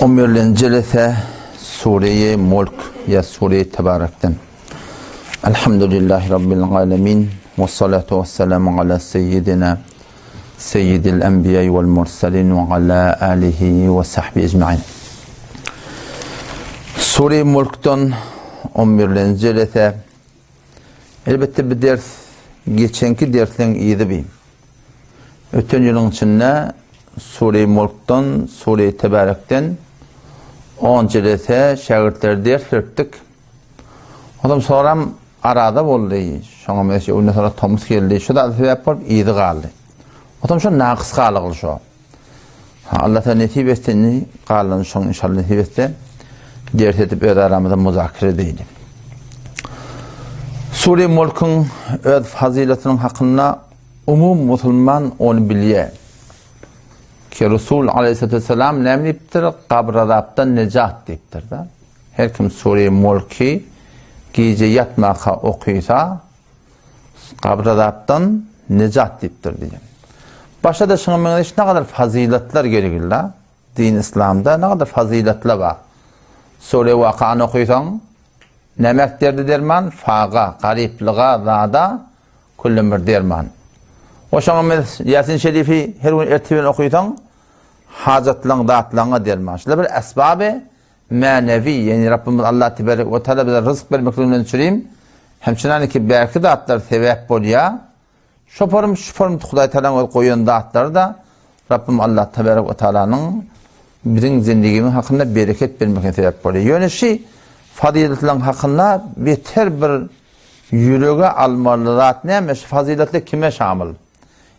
On birlenji jelese Sure-i Mulk ýa Sure-i Tebarekden. Elhamdülillahi Rabbil alemin we salatu we selamu ala seyyidina seyyidil enbiýa wal mursalin we ala alihi we sahbihi ecmaîn. Sure-i Mulkdan on birlenji jelese Elbetde bu ders geçenki dersleň yzy bi. Öten ýylyň içinde Sure-i Mulkdan, Sure-i Tebarekden on jelese şägirtlere ders beripdik. Ondan soňram arada boldy. Şoňa meňzeş ondan soňra tomus geldi. Şu zat sebäp bolup yzy galdy. Ondan şo nakys galgyl şo. Ha, Allah ta nesip etsin indi galan şoň inşallah nesip etse ders edip öz aramyzda muzakere edeýli. Sure Mulk'un öz faziletiniň hakynda umum musulman ony bilýär. Ki Resul aleyhissalatu vesselam näme diýipdir? Gabr azapdan nejat diýipdir da. Her kim Sure Mulki gije ýatmaka okysa Gabr azapdan nejat diýipdir diýen. Başga-da şuňa meňzeş ne kadar fazylatlar geligilla, din islamda ne kadar fazylatlar bar. Sure Wakany okysaň, näme derdi derman, faga, garyplyga, zada küllem bir derman. O şoňa meňzeş Ýasin Şerifi her gün ertir bilen okysaň, hajatlaň, zatlaňa derman. Şular bir esbaby Mänewi, ýagny Rabbymyz Allah teberek we teala bize ryzk bermekliginden üçin hem çynaniki bärki zatlar sebäp bolýar. Şo form, şu form Hudaý Tagalaň öz goýan zatlary-da Rabbym Allah teberek we tealanyň biziň zendigimiz hakynda bereket bermekine sebäp bolýar. Ýöne şi fazyletleň hakynda beter bir ýürege almaly zat näme? Şi fazyletler kime şamyl?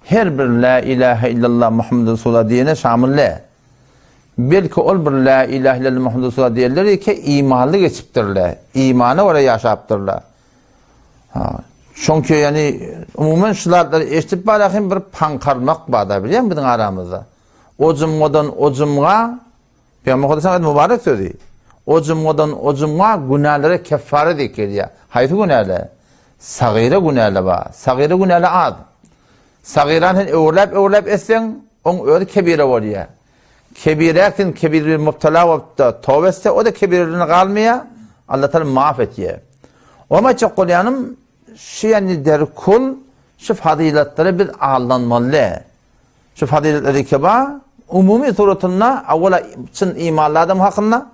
Her bir la ilahe illallah Muhammed Resulullah diýene şamyl däl. Belki ol bir Lä ilähe illallah Muhammed Resulullah diýenler eke imanly geçipdirler. Imana görä ýaşapdyrlar. Ha. Çünki ýani umuman şu zatlary eşidip bara hem bir paňkarmak bar da bilýän biziň aramyzda. O jumgadan o jumga Peygamber Muhammed mübarek sözi. O jumgadan o jumga günälere keffare diýip gelýär. Haýsy günäler? Sagyra günäler bar. Sagyra günäler az. Sagyrany sen öwürläp-öwürläp etseň, oň özi kebire bolýar. Kebirä sen kebir bilen mubtala bolup-da, toba etse, o-da kebireliginden galmaýar, Allatagala maaf etýär. Oňa aýtjak bolýanym, şu ýany derkul şu fazylatlara biz aldanmaly däl. Şu fazylatlar ki bar, umumy suratynda awwala çyn imanly adam hakynda,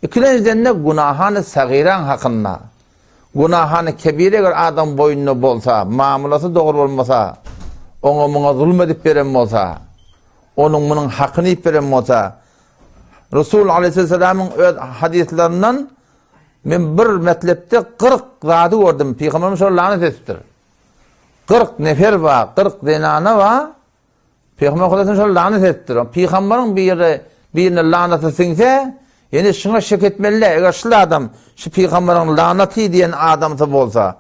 ikilenjiden-de günahany sagyraň hakynda. Günahany kebir eger adam boýnunda bolsa, mamlasy dogry bolmasa, oňa muňa zulum edip beren bolsa, onuň munuň hakyny iýip beren bolsa, Resul aleyhisselamyň öz hadyslaryndan men bir metlepde 40 zady gördüm. Pygamberimiz şol lanet etipdir. 40 nefer bar, 40 zenana bar. Pygamber Hudaýdan şol lanet etipdir. Pygamberiň biri birine lanaty siňse, ýene şuňa şek etmeli. Eger şul adam şu pygamberiň lanaty diýen adamsy bolsa,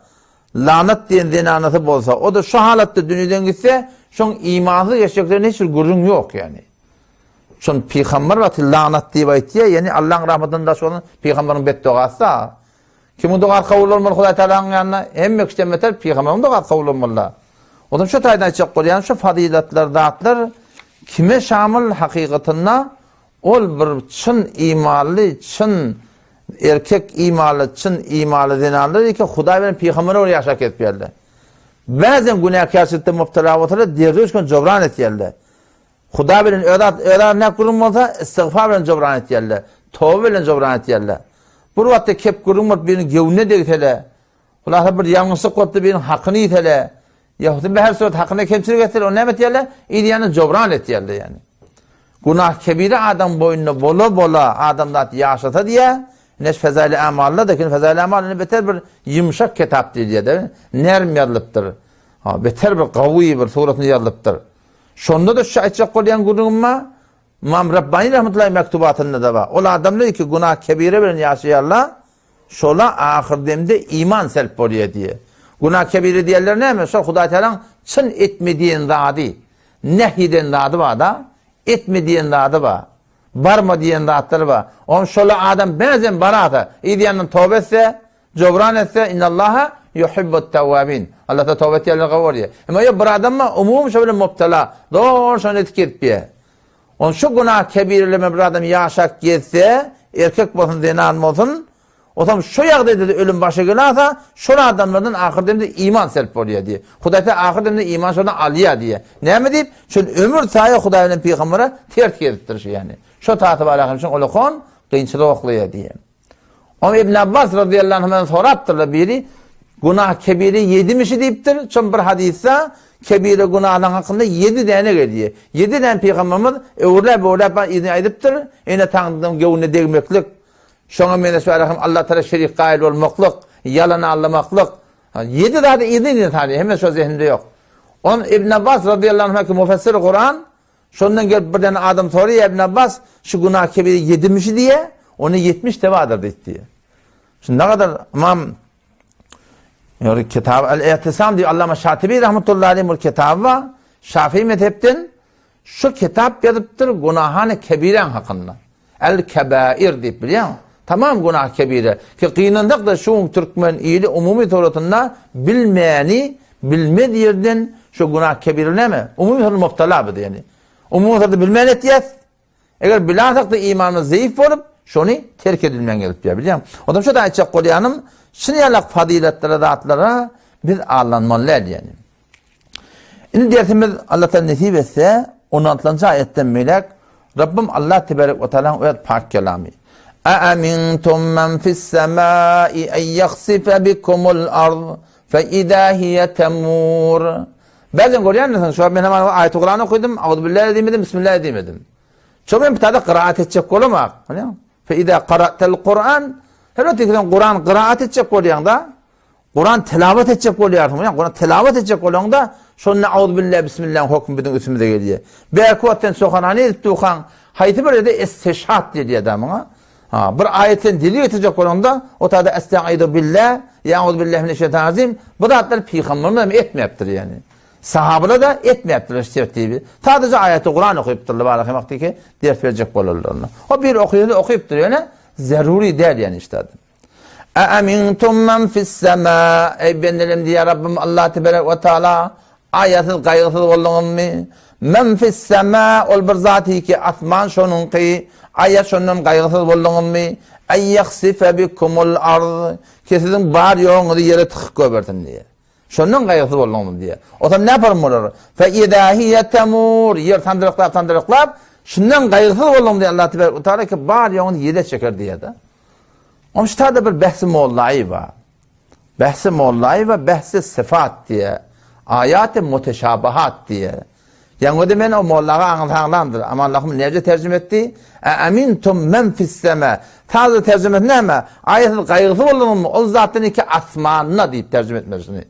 lanat diýen zenanasy bolsa, o da şu halatda dünýeden gitse, şoň imansyz geçjeklerine hiç bir gürrüň ýok ýani. Şon pygamber wagty lanat diýip aýtýar, ýani Allahyň rahmetinden daş bolan pygamberiň betdogasy da. Kimiň dogasy kabul bolmaly Hudaý Tagalanyň ýanynda? Hemme kişiden beter pygamberiň dogasy kabul bolmaly. Ondan şu taýdan aýtjak bolýan şu fazylatlar zatlar kime şamyl hakykatynda ol bir çyn imanly, çyn erkek imanly, çyn imanly zenanlar ki Hudaý bilen pygambere görä ýaşap gezip ýörler. Bazen günäkärçilikde mubtala bolsalar derrew şony jobran etýärler. Hudaý bilen öz özara näk gürrüň bolsa, istigfar bilen jobran etýärler. Toba bilen jobran etýärler. Bir wagtda kep gürrüň bolup biriniň göwnüne degsele, hulasa bir ýalňyşlyk bolupdy biriniň hakyny iýsele, ýa-da her surat hakyna kemçilik etseler, ony näme etýärler? Yz ýany jobran etýärler ýani. Günah kebire adam boýnunda bola-bola adamzat ýaşasa diýä, ine Fezaili Amalda da, Fezaili Amal ine beter bir ýumşak kitap diýilýär-de, nerm ýazylypdyr. Ha, beter bir gawy bir suratynda ýazylypdyr. Şonda-da şu aýtjak bolýan gürrüňim bar, Ymam Rabbani rahmetullahi mektubatynda-da bar. Ol adamlar ki günah kebire bilen ýaşaýarlar, şola ahyr demde iman selp bolýar diýýär. Günah kebire diýenler näme? Şol Hudaý Tagalaň çyn etme diýen zady, nehy eden zady bar-da, etme diýen zady bar, barma diýen zatlary bar. Oňa şola adam bäzem barasa, yz ýanyndan toba etse, Jobran etse, Innallaha yuhibbut tawwabin. Allah ta toba etýänleri gowy görýär. Emma ýok bir adam bar, umumy şo bilen mubtala, zor şony etip gezip ýör. On şu günah kebireleme bir adam ýaşap gezse, erkek bolsun, zenan bolsun, Otam şo ýagdaýda-da ölüm başa gelasa, şol adamlardan ahyr demde iman selp bolýar diýýär. Hudaý Teala ahyr demde iman şondan alýar diýýär. Näme diýip? Şol ömür saýa Hudaý bilen pygambere ters gezipdir şu ýany. Şo taty bar ahim şoň ulakon kynçylyk oklaýar diýýär. Oň Ibn Abbas radiyallahu anhudan sorapdyrlar biri, günah kebire ýedimişi diýipdir. Şol bir hadysda kebire günahlaryň hakynda ýedi däne gelýär. Ýedi däne pygamberimiz öwrüläp-öwrüläp yzyny aýdypdyr. Ene taňrynyň göwnüne degmeklik, Şoňa meňzeş bäri hem Allah Tagala şerik gaýyl bolmaklyk, ýalan aldamaklyk, ýedi zady yzly-yzyna sanýar, hemmesi şo zehninde ýok. On Ibn Abbas radyýallahu anhu ki mufessir Kuran, şondan gelip bir däne adam soraýar Ibn Abbas, şu günah kebire ýedimişi diýýär, onda 70 de bardyr diýip diýýär. Şu ne kadar Imam Ýori kitab Al-I'tisam diýip Allama Şatibi rahmetullahi aleyh bir kitaby bar. Şafii mezhepden Şu kitap ýazypdyr günahany kebiräň hakynda. El kebair diýip bilýäňmi? Tamam günah kebire. Ki gynansak-da şu gün türkmen ili umumy suratynda bilmäni bilmez ýerden şu günah kebire näme? Umumy suratynda mubtala biz ýani. Umumy suratynda bilmän etýäs. Eger bilasakda imanymyz zeýif bolup, şony terk edilmän gelip ýa bilýäňmi? Odam şu da aýtjak bolýanym, şuny ýalak fazyletlere zatlara biz aldanmaly däl ýani. Indi dersimiz Allah Taala nesip etse, 16-njy aýatdan melek Rabbim Allah tebarek we taalaň öz pak kelamy. Aamintum men fis semai en yakhsifa bikumul ard fe iza hiye tamur. Bazen görýänsiň, şu men hem aýaty Kur'an okudym, auzubillahi diýmedim, bismillah diýmedim. Şo men bitada gyraat etjek bolamak. Fe iza qara'tal Kur'an, her wagt sen Kur'an gyraat etjek bolýaňda, Kuran tilawat etjek bolýarsyň, ýa Kuran tilawat etjek bolaňda, şonda auzubilla bismillaň hökmi biziň üstümize gelýär. Belki wagt sen sohanany edip durkaň, haýsy bir ýerde isteşhat diýilýär da muňa. Ha, bir aýat sen delil getirjek bolaňda, o taýda estaizu billah, ýa auzubillahi mineşşeýtanirrajim, bu zatlar pygamberimiz hem etmäpdir ýani. Sahabalar da etmäpdirler şu tertibi. Sadece aýaty Kuran okypdyrlar baraka wagty ki ders berjek bolanlarynda. O bir okyýany okypdyr ýöne zeruri däl ýani işte. Eamintum men fis-sema, Eý bendelem diýýär Rabbym Allah teberek we taala, aýasyz gaýgysyz bolduňyzmy? Men fis-sema, ol bir zat ki asman şonuňky, aýa şondan gaýgysyz bolduňyzmy? Eý ýahsife bikumul ard, ki siziň bar ýoguňyzy ýere tykyp goýbersin diýýär. Şondan gaýgysyz bolduňyzmy diýýär. Otam näme bolar? Fe iza hiýe temur, ýer sandyraklap sandyraklap, şundan gaýgysyz bolduňyz diýýär Allah teberek we taala ki bar ýoguňyzy ýere çeker diýýär-de. Oňşutada bir behsi mollaýy bar. Behsi mollaýy we behsi syfat diýe. Aýaty muteşabahat diýe. Ýaňy men o mollaga aňsaňlandyr. Aman Allahym näce terjime etdi? E amintum men fis-sema. Taze terjimesi näme? Aýasyz gaýgysy bolduňyzmy? Ol zatdan iki asmanda diýip terjime etmeli şuny.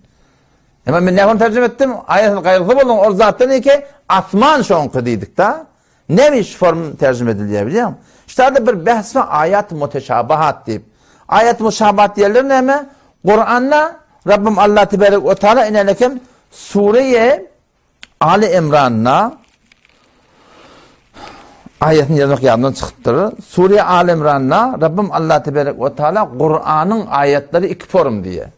Emma men näme terjime etdim? Aýasyz gaýgysy bolduň, ol zatdan iki asman şoňky diýdik-da. Näme iş form terjime edilýär bilýäňmi? Şularda bir behs bar aýat muteşabahat diýip. Aýat muşabahat diýerler näme? Kuranda Rabbim Allah tebarek we taala inelekem sure-i Ali Imranda aýatyny ýazmak ýadymdan çykypdyr. Sure Ali Imranda Rabbim Allah tebarek we taala Kuranyň aýatlary iki form diýýär.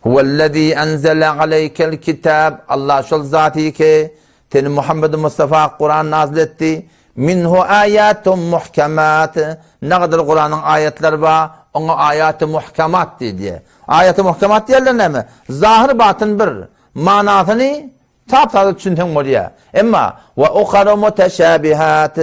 Huwellezî enzele aleýkel kitab, Allah şol zaty ki, seni Muhammedi Mustafa Kuran nazil etdi. Minhu aýatun muhkemat, nägadar Kuranyň aýatlary bar, oňa aýaty muhkemat diýilýär. Aýaty muhkemat diýerler näme? Zahyr batyn bir, manasyny Tap-taze düşünseň bolýar. Emma, we ukaru muteşabihat,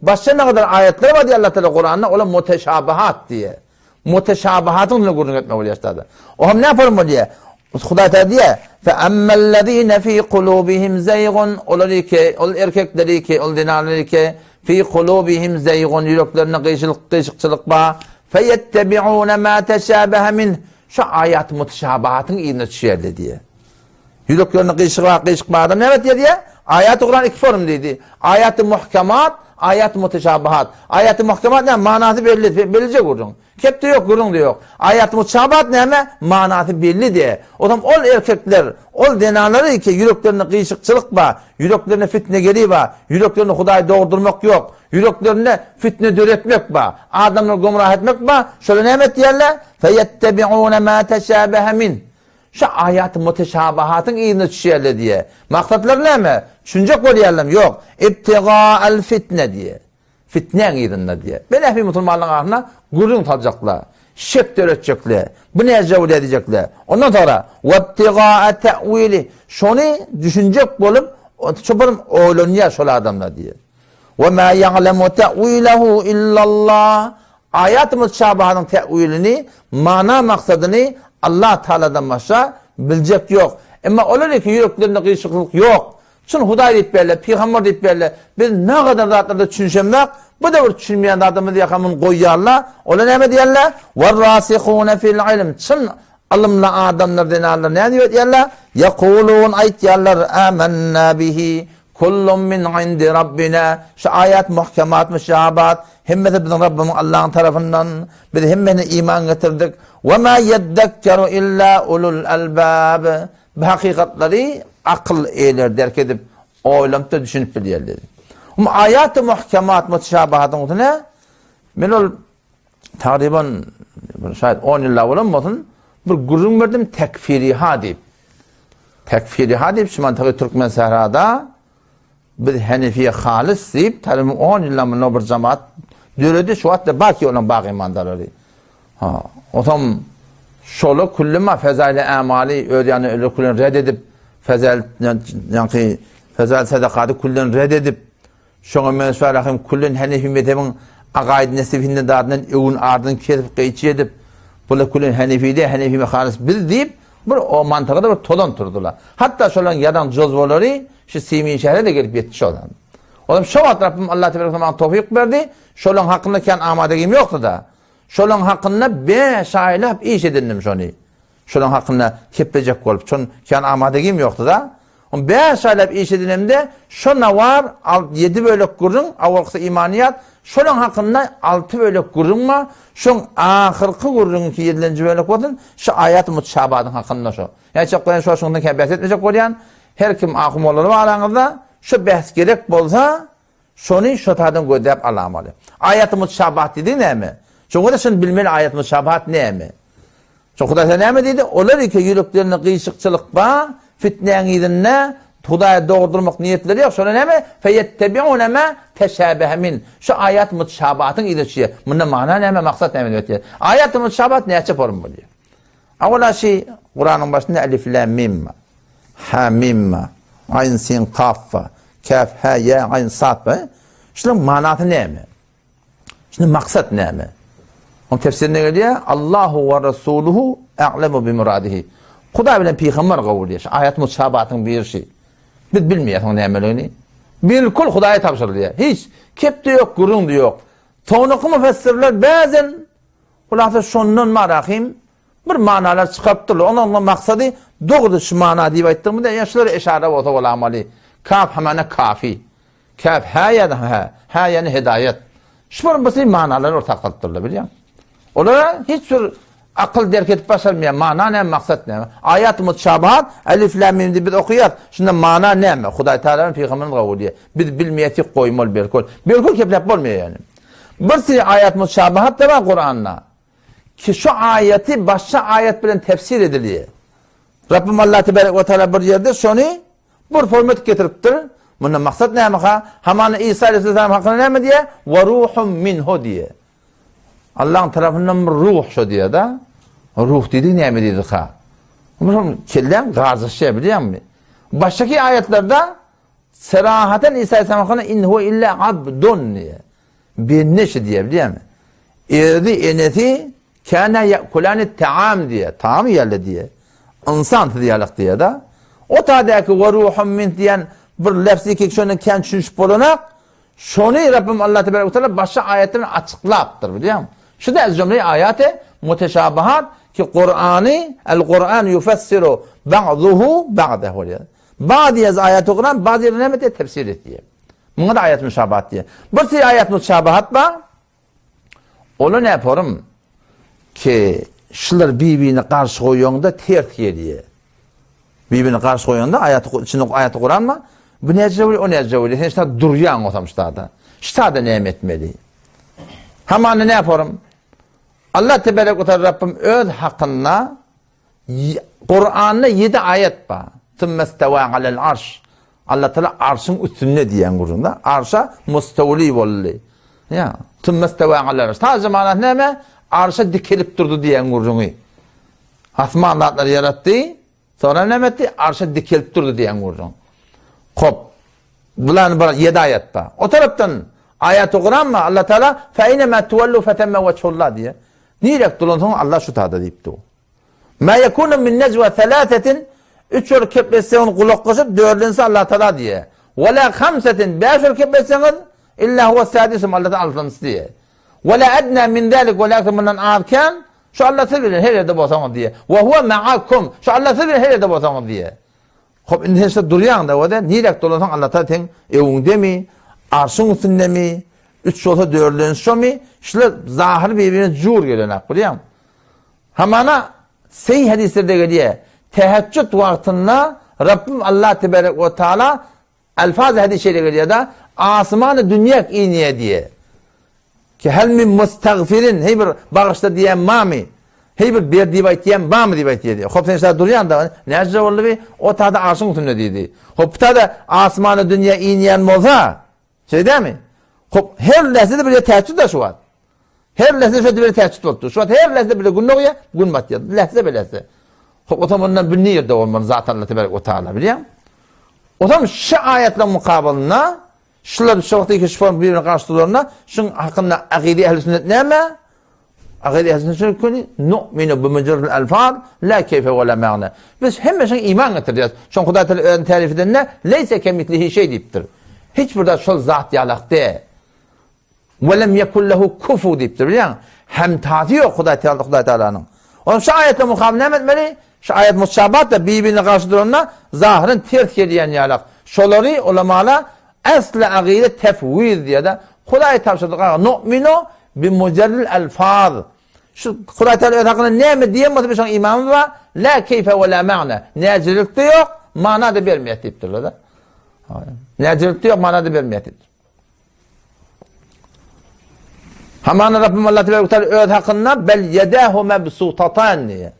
başga nägadar aýatlar bar diýýär Allah Teala Kuranda, olar muteşabihat diýýär. Muteşabihatyň üstünde gürrüň etmek bolýar ştada. O hem näme form bolýar? Hudaý Teala diýýär, fe ammellezine fi kulubihim zeýgun, olar ki, ol erkekleri ki, ol zenanlary ki, fi kulubihim zeýgun, ýüreklerinde gyşylyk, gyşykçylyk bar, feyettebi'une ma teşabehe min, şu aýat muteşabihatyň yzyna düşýärler diýýär. Ýüreklerinde gyşyk bar, gyşyk bar adam näme etýär diýýär? Aýaty Kuran iki form diýdi. Aýaty muhkemat, aýaty muteşabihat. Aýaty muhkemat näme? Manasy belli, bellije gürrüň. Kep-de ýok, gürrüň-de ýok. Aýaty muteşabihat näme? Manasy belli diýýär. O zaman ol erkekler, ol zenanlar ki ýüreklerinde gyşykçylyk bar, ýüreklerinde fitnegeri bar, ýüreklerinde Hudaýy dogurdyrmak ýok, ýüreklerinde fitne döretmek bar, adamlary gümrah etmek bar, şolar näme etýärler? Feyettebi'une ma teşabehe min. Şu aýaty muteşabahatyň yzyna düşýärler diýýär. Maksatlary näme? Düşünjek bolýarlarmy? Ýok. Ibtiga'al fitne diýýär. Fitnäň yzynda diýýär. Ben ähli musulmanlaryň arasynda gürrüň saljaklar. Şek döretjekler. Bu näce bolýar diýjekler. Ondan soňra webtiga'a te'wili şony düşünjek bolup, şo bir oýlanýar şol adamlar diýýär. We ma ýa'lemu te'wilehu illallah. Aýat-y mutşabahanyň te'wilini, mana maksadyny Allah Tagaladan başga biljek ýok. Emma olar iki ýüreklerinde gyşyklyk ýok. Çyn Hudaý diýip berle, pygamber diýip berle. Biz nagadar zatlarda düşünşemzok, bu-da bir düşünmeýän zadymyz ýaka muny goýýarlar. Olar näme diýýärler? Werrasihune fil ilm. Çyn ylymly adamlar, zenanlar näme diýip aýdýarlar? Ýekulun aýtýarlar, Amennä bihi kullun min indi Rabbina. Şu aýat muhkemat, müşabat, hemmesi biziň Rabbymyň Allahyň tarapyndan. Biz hemmesine iman getirdik. Ve ma yeddekkeru illa ulul albab. Bu hakykatlary akyl eýeleri derk edip, oýlanyp-da düşünip bilýärler. Um aýat-y muhkemat, mutşabahatyň üstüne men ol tagryban bir şaýat 10 ýyllap bolan bolsun, bir gürrüň berdim tekfiriha diýip. Tekfiriha diýip şu mantygy Türkmen sährada biz Henefiye halys diýip, tagryban 10 ýyllap mundan bir jemaat döredi, şu wagtda baki olan bagy imandarlary. Ha, otam şola küllüma fezail amali öz ýany öyle küllen red edip, fezail ýanky fezail sadakaty küllen red edip, Şoňa meňzeş Rahym küllen Henefi mezhebiň agaýdy nesebinde dadyndan öwün ardyn kesip gyýçy edip, Bular küllen Henefide, Henefi mehalis biz diýip, bir o mantyga-da bir tozan turdular. Hatda şolaryň ýazan jozwalary şu Simin şähere-de gelip ýetdi şodan. Olam şo wagt Rabbim Allah tebarek maňa towfyk berdi, şolaryň hakynda kän amadagym ýokdy-da. Şolaryň hakynda bäş aýlap iş edindim şony. Şolaryň hakynda keplejek bolup, şon kän amadagym ýokdy-da. On bäş aýlap iş edinemde, şo nawar ýedi bölek gürrüň, awalkysy imanyýat, şolaň hakynda alty bölek gürrüň bar, şoň ahyrky gürrüňiňki ýedilenji bölek bolsun, şu aýat mutşabadyň hakynda şo. Näçe goýan şo şuňdan kän bäs etmejek bolýan, her kim ahun-mollary bar araňyzda, şo bäs gerek bolsa, Şony şo taýdan gözläp alamaly. Aýaty mutşabahat diýdigi näme? Şoňa-da şony bilmeli aýat mutşabahat näme? Şo Hudaý sen näme diýdi? Olar iki ýüreklerinde gyşykçylyk bar, fitnäň yzynda Hudaýa dogry durmak niýetleri ýok. Şolar näme? Feýettebiune ma teşabehe min. Şu aýat mutşabahatyň yzy düşýär. Munda mana näme, maksat näme diýip aýtýar. Aýat mutşabahat näçe form bolýar? Awala şi Kuranyň başynda elif lam mim bar. Ha mim bar. Aýn sin kaf bar. Kaf ha ya aýn sad bar. Şunuň manasy näme? Şunuň maksat näme? Onuň tefsirinde gelýär, Allahu we Rasuluhu a'lemu bi muradihi. Hudaý bilen pygamber gowy bilýär. Şu aýat mutşabatyň birisi. Biz bilmeýäris onuň nämeligini. Bilkul Hudaýa tabşyrylýar. Hiç kep-de ýok, gürrüň-de ýok. Soňraky müfessirler bäzen Hulasa şondan marahym bir manalar çykarypdyrlar. Onuň maksady dogry şu mana diýip aýtdygymyzda ýa şulara eşara bolsa bolamaly. Kaf hamana kafi. Kaf hä ýa-da hä. Hä ýany hedaýat. Şu bir bir manalar orta salypdyrlar bilýäň. Olara hiç bir akyl derk edip başarmaýar. Mana näme, maksat näme? Aýat mutşabahat, elif lam mim diýip biz okaýarys. Şunda mana näme? Hudaý Tagala pygamberimiz gowy diýýär. Biz bilmeýäs, goýmaly belki. Belki kepläp bolmaýar ýani. Bir sürü aýat muşabahat-da bar Kuranda. Ki şu aýaty başga aýat bilen tefsir edilýär. Rabbim Allah tebarek we taala bir ýerde şony bir forma edip getiripdir. Munda maksat näme-ha? Hamana Isa aleyhisselam hakynda näme diýýär? Wa ruhum minhu diýýär. Allah'ın tarapyndan bir ruh şo diýýär-de. Ruh diýdi näme diýdi-ha? Munuň kelläň garjaşýar bilýäňmi? Başgaky aýatlarda Serahaten Isa aleyhisselam hakynda in huwe illa abdun diýýär. Bende şi diýýär bilýärmi? Erdi enesi kana yakulani taam diýýär. Taam iýerler diýýär. Ynsan siz ýalyk diýýär-de. O tadäki we ruhum min diýen bir lefzi ki şondan kän düşünişip bolanak. Şony Rabbim Allah tebarek we taala başga aýatlar bilen açyklapdyr bilýärmi? Şu da jümle aýaty muteşabihat ki Kurany el Kur'an yufessiru ba'duhu ba'dahu diýýär. Bady ýaz aýaty Kuran, bady ýerde näme diýýär? Tefsir etýär. Muňa da aýat müşabahat diýýär. Bir sürü aýat müşabahat bar. Ola näme forum ki şular bir-birine garşy goýanda ters gelýär. Bir-birine garşy goýanda aýat içinde aýaty Kuran bar. Bu näce bolýar, o näce bolýar. Sen şta durýaň olsam ştada. Ştada näme etmeli? Hamany näme forum? Allah tebarek we taala Rabbim öz hakynda. Kuranda 7 aýat bar. Sümmestewa alel arş. Allah Teala arşyň üstünde diýen gürrüňde. Arşa mustawli boldy. Ýa, sümmestewa alel arş. Sadece manasy näme? Arşa dikelip durdy diýen gürrüňi. Asman zatlary ýaratdy. Soňra näme etdi? Arşa dikelip durdy diýen gürrüň. Hop. Bulan bir 7 aýatda. O tarapdan aýaty Kuran bar. Allah Teala fe inema tuwallu fetemme wechullah diýe. Nirek dolansaň Allah şu tada diýipdi. Ma yekunu min necwa thalathatin üç ýol kepletseňiz gulak gysyp dördünsi Allah Teala diýe. Ve la hamsatin bäş ýol kepletseňiz illa huwa sadisum Allah Teala altynjysy diýe. Ve la adna min zalik ve la mundan az kän şu Allah siz bilen her ýerde bolsaňyz diýe. Ve huwa ma'akum şu Allah siz bilen her ýerde bolsaňyz diýe. Hop indi sen şurada durýaň da o nirek dolansaň Allah Teala seň öňüňdemi, arşyň üstündemi, üç bolsa dördünsi şomy, şular zahyr bir-birine jur gelenak bilýäň. Hamana seý hadislerde gelýär. Teheccüd wagtynda Rabbim Allah tebarek we taala alfaz hadis şeýle gelýär-de, asmany dünýä inýär diýär. Ki hel min mustagfirin, hey bir bagyşla diýen bamy? Hey bir ber diýip aýtýan bamy diýip aýtýar diýär. Hop sen şa durýan da, näce boldy bi? O tada arşyň üstünde diýdi. Hop bu tada asmany dünýä inýän bolsa, şeýdämi? Hop her lähzede bir teheccüd da şu wagt. Her lähze şu bir teheccüd bolupdyr. Şu wagt her lähze bir gün dogýar, gün batýar. Lähze be lähze. Hop o mundan bir nirde bolmaly zat Allah tebarek we taala bilýän. O zaman şu aýatlaryň mukabalynda şular şu wagtda iki şifon bir-birine garşy duranda şuň hakynda akyda ehli sünnet näme? Akyda ehli sünnet şu köni nu'minu bi mujarradil alfaz la keyfe we la ma'na. Biz hemme şuň iman getirýäs. Şoň Hudaý Teala özüni tarif edende leýse kemitlihi şey diýipdir. Hiç bir zat şol zat ýalak däl. We lem yekun lehu kufu diýipdir, bilýäňmi? Hemtasy ýok Hudaý Teala Hudaý Tealanyň. Onuň şu aýatda mukabyl näme etmeli? Şu aýat mutşabat da bir-birine garşy duranda zahyran ters gelýän ýalak. Şolary ulamala esli agyda tefwiz diýýär-de. Hudaý tabşyrdyk aga nu'minu bi mujarril alfaz. Şu Hudaý Teala öz hakynda näme diýen bolsa biz şoňa imanymyz bar. La keýfe we la ma'na. Näjilik-de ýok, mana-da bermeýär diýipdirler-de. Näjilik-de ýok, mana-da bermeýär diýipdir. Hamana Rabbim Allah tebarek teala öz hakynda bel yedahu mabsutatan diýe.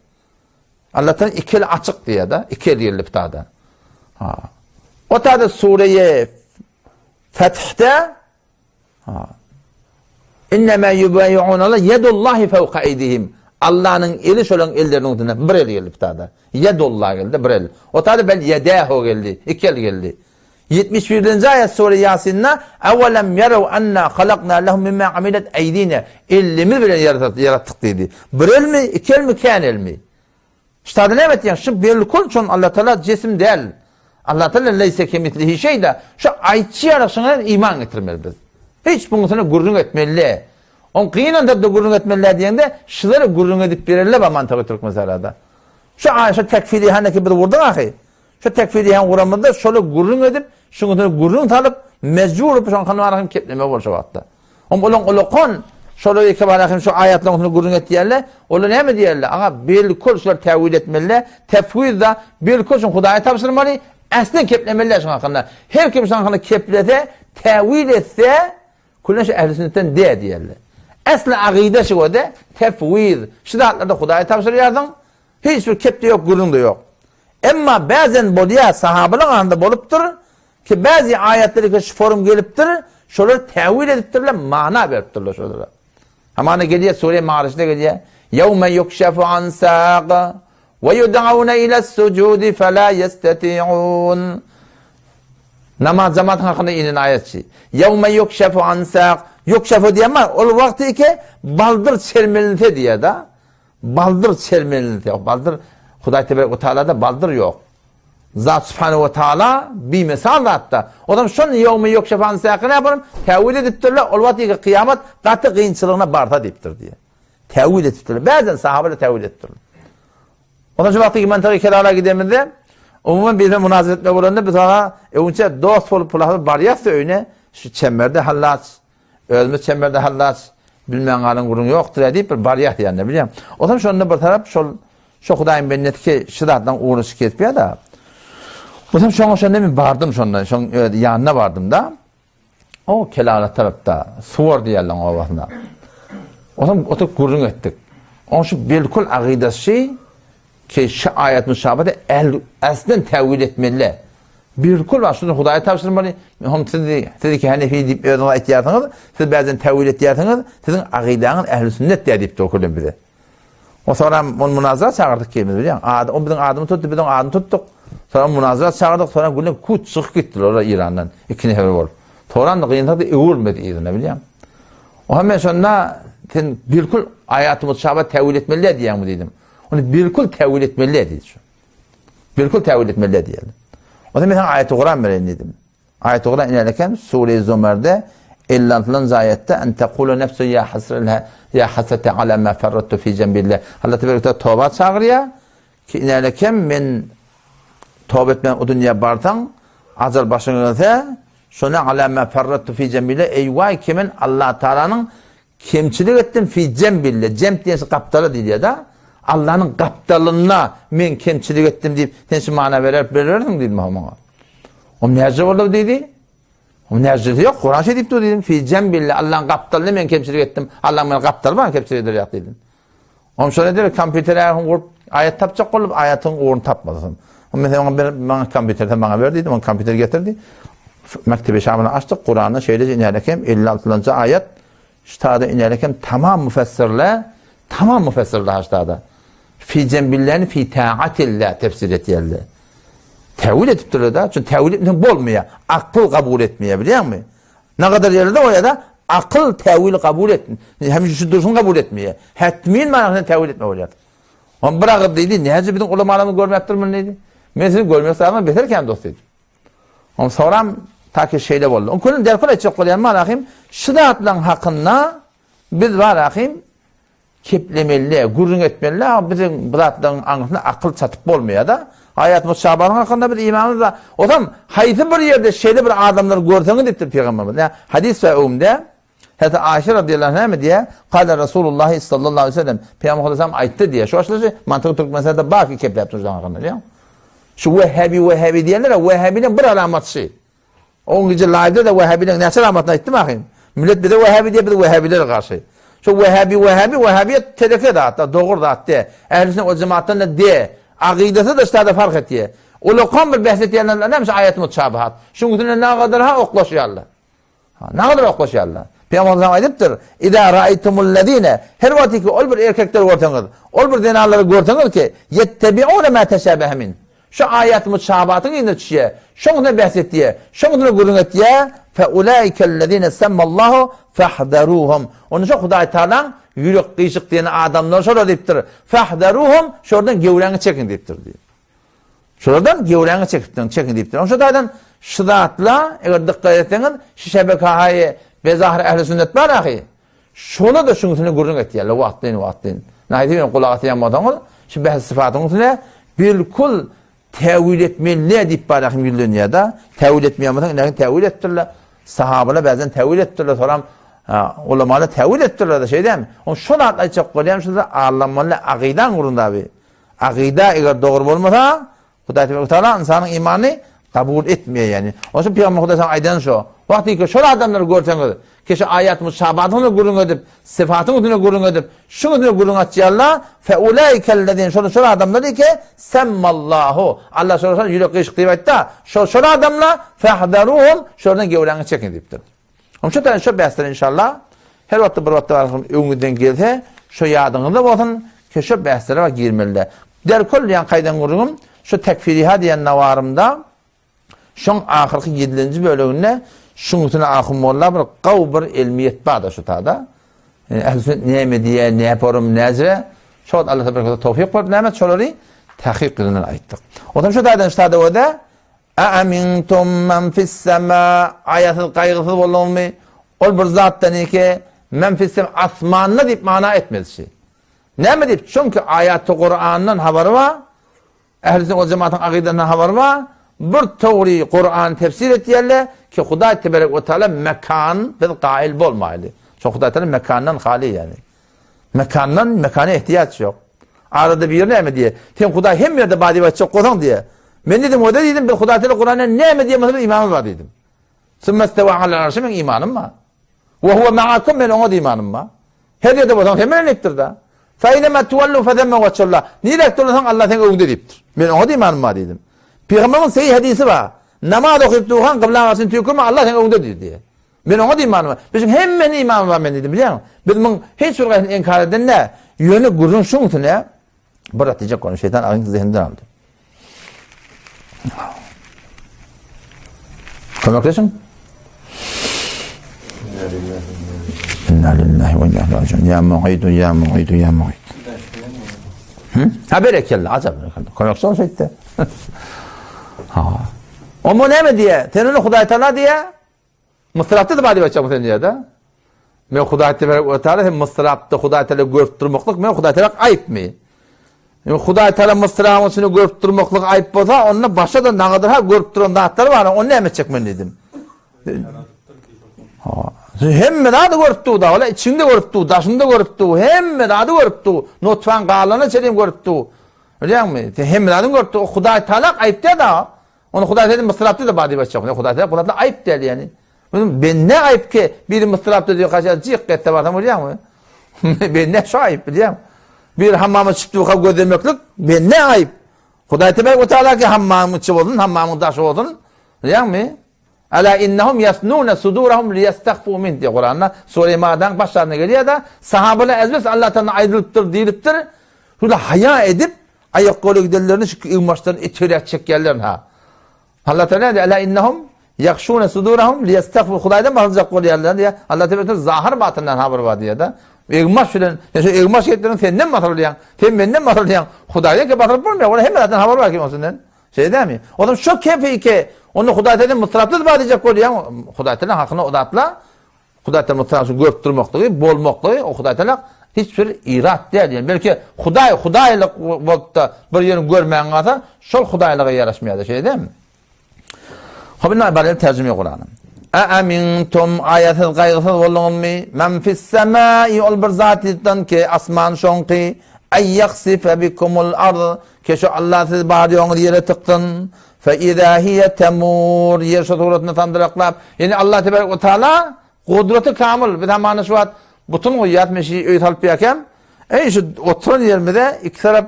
Allah'tan iki el açyk diýe da, iki el gelip tada. Ha. O tada sure-i Feth'de ha. İnnemâ yubayi'ûne Allah yedullahi fevka eydihim. Allah'ın eli şolaryň elleriniň üstünde bir el gelip tada. Yedullah geldi bir el. O tada bel yedahu geldi. İki el geldi. 71-nji aýat sure Ýasinda Awalem ýaraw anna halakna lehum mimma amilet eýdina Elimiz bilen ýaratdyk diýdi. Bir elmi, iki elmi, kän elmi? Ştada näme etýän? Şu belkul şon Allah Taala jisim däl. Allah Taala leýse kemislihi şeý-de. Şu aýtçy ýaly şoňa iman getirmeli biz. Hiç buňusyna gürrüň etmeli. On gynandyr da gürrüň etmeli diýende, şulara gürrüň edip bererler ba mantygy türkmen Şu aýşa tekfiri haneki biz vurdyk ahy. Şu tekfir diýen guramyzda şola gürrüň edip, şuň üstüne gürrüň salyp, mejbur bolup şoň kanun hem kepleme bolşa wagtda. Om olaň olakan şola ýeke bara hem şu aýatlaryň üstüne gürrüň etýärler. Olar näme diýerler? Aga belkul şular täwil etmeli, tefwiz da belkul şuň Hudaýa tabşyrmaly, äslen keplemeliler şuň hakynda. Her kim şuň hakynda keplese, täwil etse, küllen şu ähli sünnetden de diýerler. Äsli agyda şu gode tefwiz. Şu zatlarda Hudaýa tabşyrýarsyň. Hiç bir kep-de ýok, gürrüň-de ýok. Emma bäzen bolýar, sahabalaryň arasynda bolupdyr, ki bäzi aýatlar iki şu forum gelipdir, şolar täwil edipdirler, mana beripdirler şolara. Hamana gelýär, sure Maryjda gelýär. Ýewme yukşefu an saq we yud'auna ila sujudi fela yestati'un. Namaz jamatyň hakynda inen aýatçy. Ýewme yukşefu an saq. Yukşefu diýen bar, ol wagty iki baldyr çermelinse diýär da. Baldyr çermelinse, baldyr Hudaý tebarek we taalada baldyr ýok. Zat subhanahu we taala bimesal zatda. Odam şony ýogmy ýok şefany säki näme bolan? Täwil edipdirler, ol wagt ýeke kyýamat gaty gynçylygyna barsa diýipdir diýe. Täwil edipdirler. Bäzen sahabalar täwil edipdirler. Ondan şu wagtky mantygy kelala gidemizde, umuman bizde munazara etme bolanda biz oňa öňçe dost bolup pul alyp barýas öýüne, şu çemberde hallaç, Özümiz çemberde hallaç, bilmän galan gürrüň ýokdur-a diýip bir barýas ýanyna bilýäň. Onsoň şonda bir tarap şol şo Hudaýyň bendesi ki şu zatlaryň ugruny şu kesipýär-de. Onsoň şoňa şonda men bardym şonda, şoň öz ýanyna bardym-da. O Kelala tarapda, Suwar diýýärler obasyna. Onsoň oturyp gürrüň etdik. Oň şu belkul agydasy. Ki şu aýat müşabada ähl aslen täwil etmeli. Bilkul bar, şuny Hudaýa tabşyrmaly. Hom siz siz ki Hanefi diýip özüňiz aýtýarsyňyz, siz bäzen täwil etýärsiňiz, siziň agydaňyz ähli sünnet diýip diýipdir okulym bize. O soňra on munazara çagyrdyk kelimiz bilýän. Ady, o biziň adyny tutdy, biz oň adyny tutduk. Soňra munazara çagyrdyk, soňra güne kut çykyp gitdiler olar Irandan, iki nefer bolup. Soňra da gynsa da öwürmedi yzyna bilýän. O men şonda sen bilkul aýaty mutşaba täwil etmeli diýýäňmi diýdim. Ony bilkul täwil etmeli diýdi şu. Bilkul täwil etmeli diýdi. Onda men sana aýaty Kuran bereýin diýdim. Aýaty Kuran iner eken Sure Zumerde 56-njy aýatda en tekule nefsu ya hasrel ya hasrete ala ma ferrattu fi cembillah. Allah tebarek taala toba çagyrýar ki iner eken men toba etmän o dünýä barsaň ajal başyňa gelse şona ala ma ferrattu fi cembillah eý waý ki men Allah Taalanyň Kemçilik etdim fi jembille, jemp diýen şu gapdala diýilýär-de. Allanyň gapdalynda men kemçilik etdim diýip, sen şu mana berer, berersiň diýdim maňa. O näce boldy diýdi. O näcesi ýok, Kuran şeý diýip dur diýdim. Fi jembille, Allanyň gapdalynda men kemçilik etdim. Allaň meni gapdaly bar kemçilik eder ýak diýdim. Oňa şoňa derek kompýutere gurup aýat tapjak bolup aýatyň ugruny tapmady. Oňa men oňa ber, maňa kompýuter sen maňa ber diýdim, oňa kompýuter getirdi. Mektebi şamyny açdyk, Kuranda şeýle inälekem 56-njy aýat ştada inälekem tamam müfessirler, tamam müfessirler ştada. Fi cembilleni fi ta'atillah tefsir etýärler. Tewil edipdirler da, çünki tewil etmeseň bolmaýar. Akyl kabul etmeýär, bilýäňmi? Ne kadar ýerde o ýa-da akyl täwili kabul et. Hem şu dursun kabul etmeýär. Hetmin manysyny täwil etme bolýar. On bir agyz diýdi, näce biziň ulamalarymyz görmäpdir muny diýdi. Men sizi görmek zadyma beter kän dost diýdi. On soram taki şeýle boldy. On külün derkul aýtjak bolýan malahym, şu zatlaryň hakynda biz bar ahym Keplemeli, gürrüň etmeli, a biziň bu zatlaryň aňyrsyna akyl çatyp bolmaýar-da. Aýat Mutşabanyň hakynda biz imanymyz bar. Ozam haýsy bir ýerde şeýle bir adamlary görseňiz diýipdir pygamberimiz. Nä hadys we öwümde Hezreti Aişe radiyallahu anha näme diýýär? Kale Resulullah sallallahu aleyhi ve sellem. Pygamber sallallahu aýtdy diýýär. Şu açylyşy mantygy Türkmenistanda bar ki kepläp durjak hakynda diýýär. Şu Wehhabi Wehhabi diýenler Wehhabiniň bir alamaty. Oň gije laýda-da wehhabileň näçe alamatyny aýtdym ahym. Millet bize wehhabi diýýär, biz wehhabilere garşy. Şo wehhabi wehhabi wehhabiýet teleke zat-da, dogry zat dä. Ähli sünnet we jemaatdan-da dä. Akydasy-da ştada fark etýär. Ulakan bir bäs etýänler näme şu aýat mutşabahat. Şuň üstüne nagadar ha oklaşýarlar. Ha, nagadar oklaşýarlar. Pygamber sallallahu aýdypdyr, "Iza ra'aytumul-lezine" Her wagt ki ol bir erkekleri görseňiz, ol bir zenanlary görseňiz ki, yettebi'une ma teşabehe min. Şu aýat mutşabatyň yzyna düşýär, şoň üstüne bäs etýär, şoň üstüne gürrüň etýär, Feulaikellezine semmallahu fahzaruhum. Onda şo Hudaý Tagalaň ýürek gyşyk diýen adamlar şolar diýipdir. Fahzaruhum, şolardan gewräňi çekiň diýipdir diýip. Şolardan gewräňi çekipdiň, çekiň diýipdir. Onda şo taýdan şu zatla, eger dykgat etseňiz, şu şebekahaýy bezahir ähli sünnet bar ahy. Şola-da şuň üstüne gürrüň etýärler wagtlaýyn-wagtlaýyn. Nähili men gulak asýan bolsaňyz, şu bäs sypatyň üstüne bilkul täwil etmeli diýip barahym ýüzlenýär-de. Täwil etmeýän bolsaň, nähili täwil etdirler? Sahabalar bäzden täwil etdirler, soram ulamalar täwil etdirler-de, şeýdämi? Oň şol zat aýtjak bolýan şu zat allanmaly agydaň ugrunda bi. Agyda eger dogry bolmasa, Hudaý Tebaraka Taala ynsanyň imanyny kabul etmeýär ýani. Onuň üçin Pygamber Hudaý sana aýdan şo. Wagty ki şol adamlary görseňiz, ki şu aýat muşabatyny gürrüň edip, syfatyň üstüne gürrüň edip, şuň üstüne gürrüň açýarlar, fe ulaikellezin şol şol adamlar ki semmallahu. Allah şol şol ýürek gyşyk diýip aýtdy. Şol şol adamlar fahdaruhum şolardan gewräňi çekin diýipdir. Onuň üçin şu bäsler inşallah her wagtda bir wagtda barhym öňüňizden gelse, şu ýadyňyzda bolsun ki şu bäslere girmeli. Derkol diýen kaýdan gürrüňim şu tekfiriha diýen nawarymda şoň ahyrky ýedilenji böleginde şuň üstüne ahun molla bir gaw bir elmiýet bar-da şu tada. Ähli sünnet näme diýýär, näme forum, näce? Şo wagt Allah tabaraka towfik berip näme şolary tahkyk bilen aýtdyk. Ondan şu taýdan şu tada öde Aamintum men fis-sema aýasyz gaýgysyz bolduňyzmy? Ol bir zatdan eke men fis-sema asmanda diýip mana etmezçi. Näme diýip? Çünki aýaty Kurandan habary bar. Ähli sünnet we jematyň akydasyndan habary bar. Bir towry Kurany tefsir etýärler ki Hudaý teberek we taala mekan biz gaýyl bolmaýly. Çünki Hudaý taala mekandan haly ýani. Mekandan mekana ihtiýaç ýok. Arada biri näme diýýär? Sen Hudaý hemme ýerde bar diýip aýtjak bolsaň diýýär. Men diýdim, o-da diýdim, biz Hudaý teala Kuranda näme diýen bolsa biz imanymyz bar diýdim. Sümmestewa alal arşy meň imanym bar. Ve huve ma'akum men oňa imanym bar. Her ýerde bolsaň sen bilen diýipdir-de. Feýnema tuwallu fezemme weçullah. Nirek dursaň Allah seň öňüňde diýipdir. Men oňa diýmanym bar diýdim. Pygamberimiň seýi hadisi bar. Namaz okyp durkaň kyblaň garşysyna tüýkürme Allah seň öňüňde diýdi diýýär. Men oňa diýmanym bar. Biziň hemmäniň imany bar men diýdim bilýäňmi? Biz muň hiç bir gaýsyny inkar eden däl. Ýöne gürrüň şuň üstüne bir zat diýjek boldum. Şeýtan agyň zehininden aldy. Kömekleşiň. Inna lillahi we inna ileyhi rajiun. Ya mu'idu ya mu'idu ya mu'id. Hı? Ha berekella, acab berekella. Kömekçi ol şeýtdi. Ha. Omo näme diýe? Sen ony Hudaý Taala diýe. Mysrapda da bar diýip aýtjakmy sen diýe-de. Men Hudaý tebarek we taala hem mysrapda Hudaý taala görüp durmaklyk men Hudaý taala aýypmy? Men Hudaý taala mysrabyň içinde görüp durmaklyk aýyp bolsa, onda başga-da nagadyr ha görüp duran zatlar bar, ony näme etjek men diýdim. Ha. Hemme zady görüp dur da, ola içinde görüp dur, daşynda görüp dur, hemme zady görüp dur. Notfan galana çenli görüp dur. Bilýäňmi? Sen hemme zady görüp dur. Hudaý taala aýyp däl da. Ony Hudaý seni mysrapdy da bar diýip aýtjak. Hudaý taala bu zatlar aýyp däl ýani. Bende aýyp ki, biri mysrapdy diýip kaçar jyk etse barsaň bolýarmy? Bende şu aýyp bilýäň. Bir hammama çykyp durka gözlemeklik bende aýyp. Hudaý tebarek we taala ki hammamyň içi bolsun, hammamyň daşy bolsun. Bilýäňmi? Ala innahum yasnuna sudurahum liyastahfu min diýip Kuranda sure Maidanyň baş aýatynda gelýär-de, sahabalar ezbes Allah taala aýdylypdyr diýilipdir. Şular haýa edip Aýak-gola gidenlerini şu egin-başlaryny etegräk çekýärler ha. Allah Teala näde? Ela innahum ýahşuna sudurahum liýastahfu Hudaýdan basyljak bolýarlar diýýär. Allah Teala zahir batyndan habar bar diýýär-de. Egin-baş bilen, ýa şu egin-baş geýip senden basylýaň, sen menden basylýaň. Hudaýdan ki basylyp bolmaýar. Olar hemme zatdan habar bar ki ondan. Şeýle dämi? Olam şu kefi onda Hudaý Teala mutratsyz bar diýjek bolýaň. Hudaý Teala hakyna o zatla Hudaý Taala mysal üçin görüp durmaklygy, bolmaklygy o Hudaý Taala hiç bir irat däl. Ýani belki Hudaý Hudaýlyk bolup-da bir ýerini görmän galsa, şol Hudaýlyga ýaraşmaýar-da, şeýle dälmi? Hop indi barýan terjime Kurany. A amintum aýa siz gaýgysyz bolduňyzmy? Men fis semai ol bir zatdan ki asman şoňky ay yakhsifa bikumul ard ke şu Allah siz bar ýoňuzy ýere tyksyn. Fe izâ hiye temûr, ýer şo suratynda sandyraklap, ýagny Allah tebarek we taala gudraty kamyl, biz hamana şu wagt butun goýýas, men şu öý salyp ýakäm, eý şu oturan ýerimize iki tarap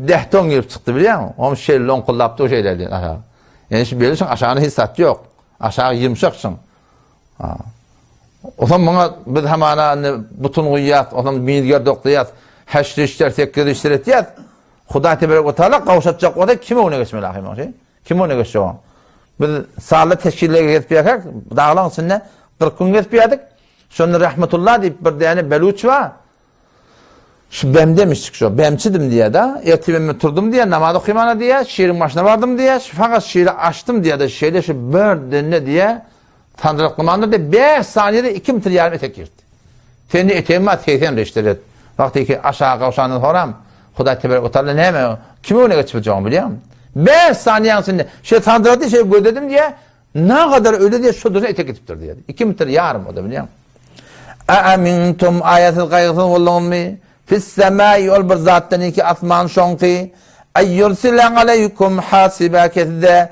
dähton girip çykdy bilýäňmi? Oňam şeýle loňkuldap dur şeýle diýen aşagy. Ýagny şu beli şuň aşagyna hiç zat ýok. Aşagy ýumşak şuň. Onsoň muňa biz hamana indi butun guýýas, onsoň mizger doklaýas, heş rişter, sekiz rişter etýäs. Hudaý teberek we taala gowşatjak bolsa kim öňüne geçmeli ahym ogşy? Kim öňüne geçjek oň? Biz sally teşkillige gezip ýörkäk, daglaryň içinde 40 gün gezip ýördik. Şonda Rahmetullah diýip bir däne beluç bar. Şu bemdemişik şu, bemçidim diýýär-de. Ertir men turdum diýýär, namaz okymana diýýär, şiriň başyna bardym diýýär, şu fakat şiri açdym diýýär-de, şeýle şu bir dende diýýär, sandyraklamandyr diýýär, 5 saniýede 2 metr ýarym etek girdi. Sende etegiň bar 80 reşter et. Wagty ki aşağı gawşandan soram, Hudaý teberek we taala näme, kim öňüne geçip biljek ony bilýäňmi? 5 saniýäň içinde şeýle sandyrady, şeýle gözledim diýýär, Nagadar öli diýe şu dursa etek gitipdir diýýär. 2 metr ýarym o da bilýäň. A amintum aýa siz gaýgysyz bolduňyzmy? Fis semai ol bir zatdan iki asman şoňky. Ay yursile aleykum hasiba kesde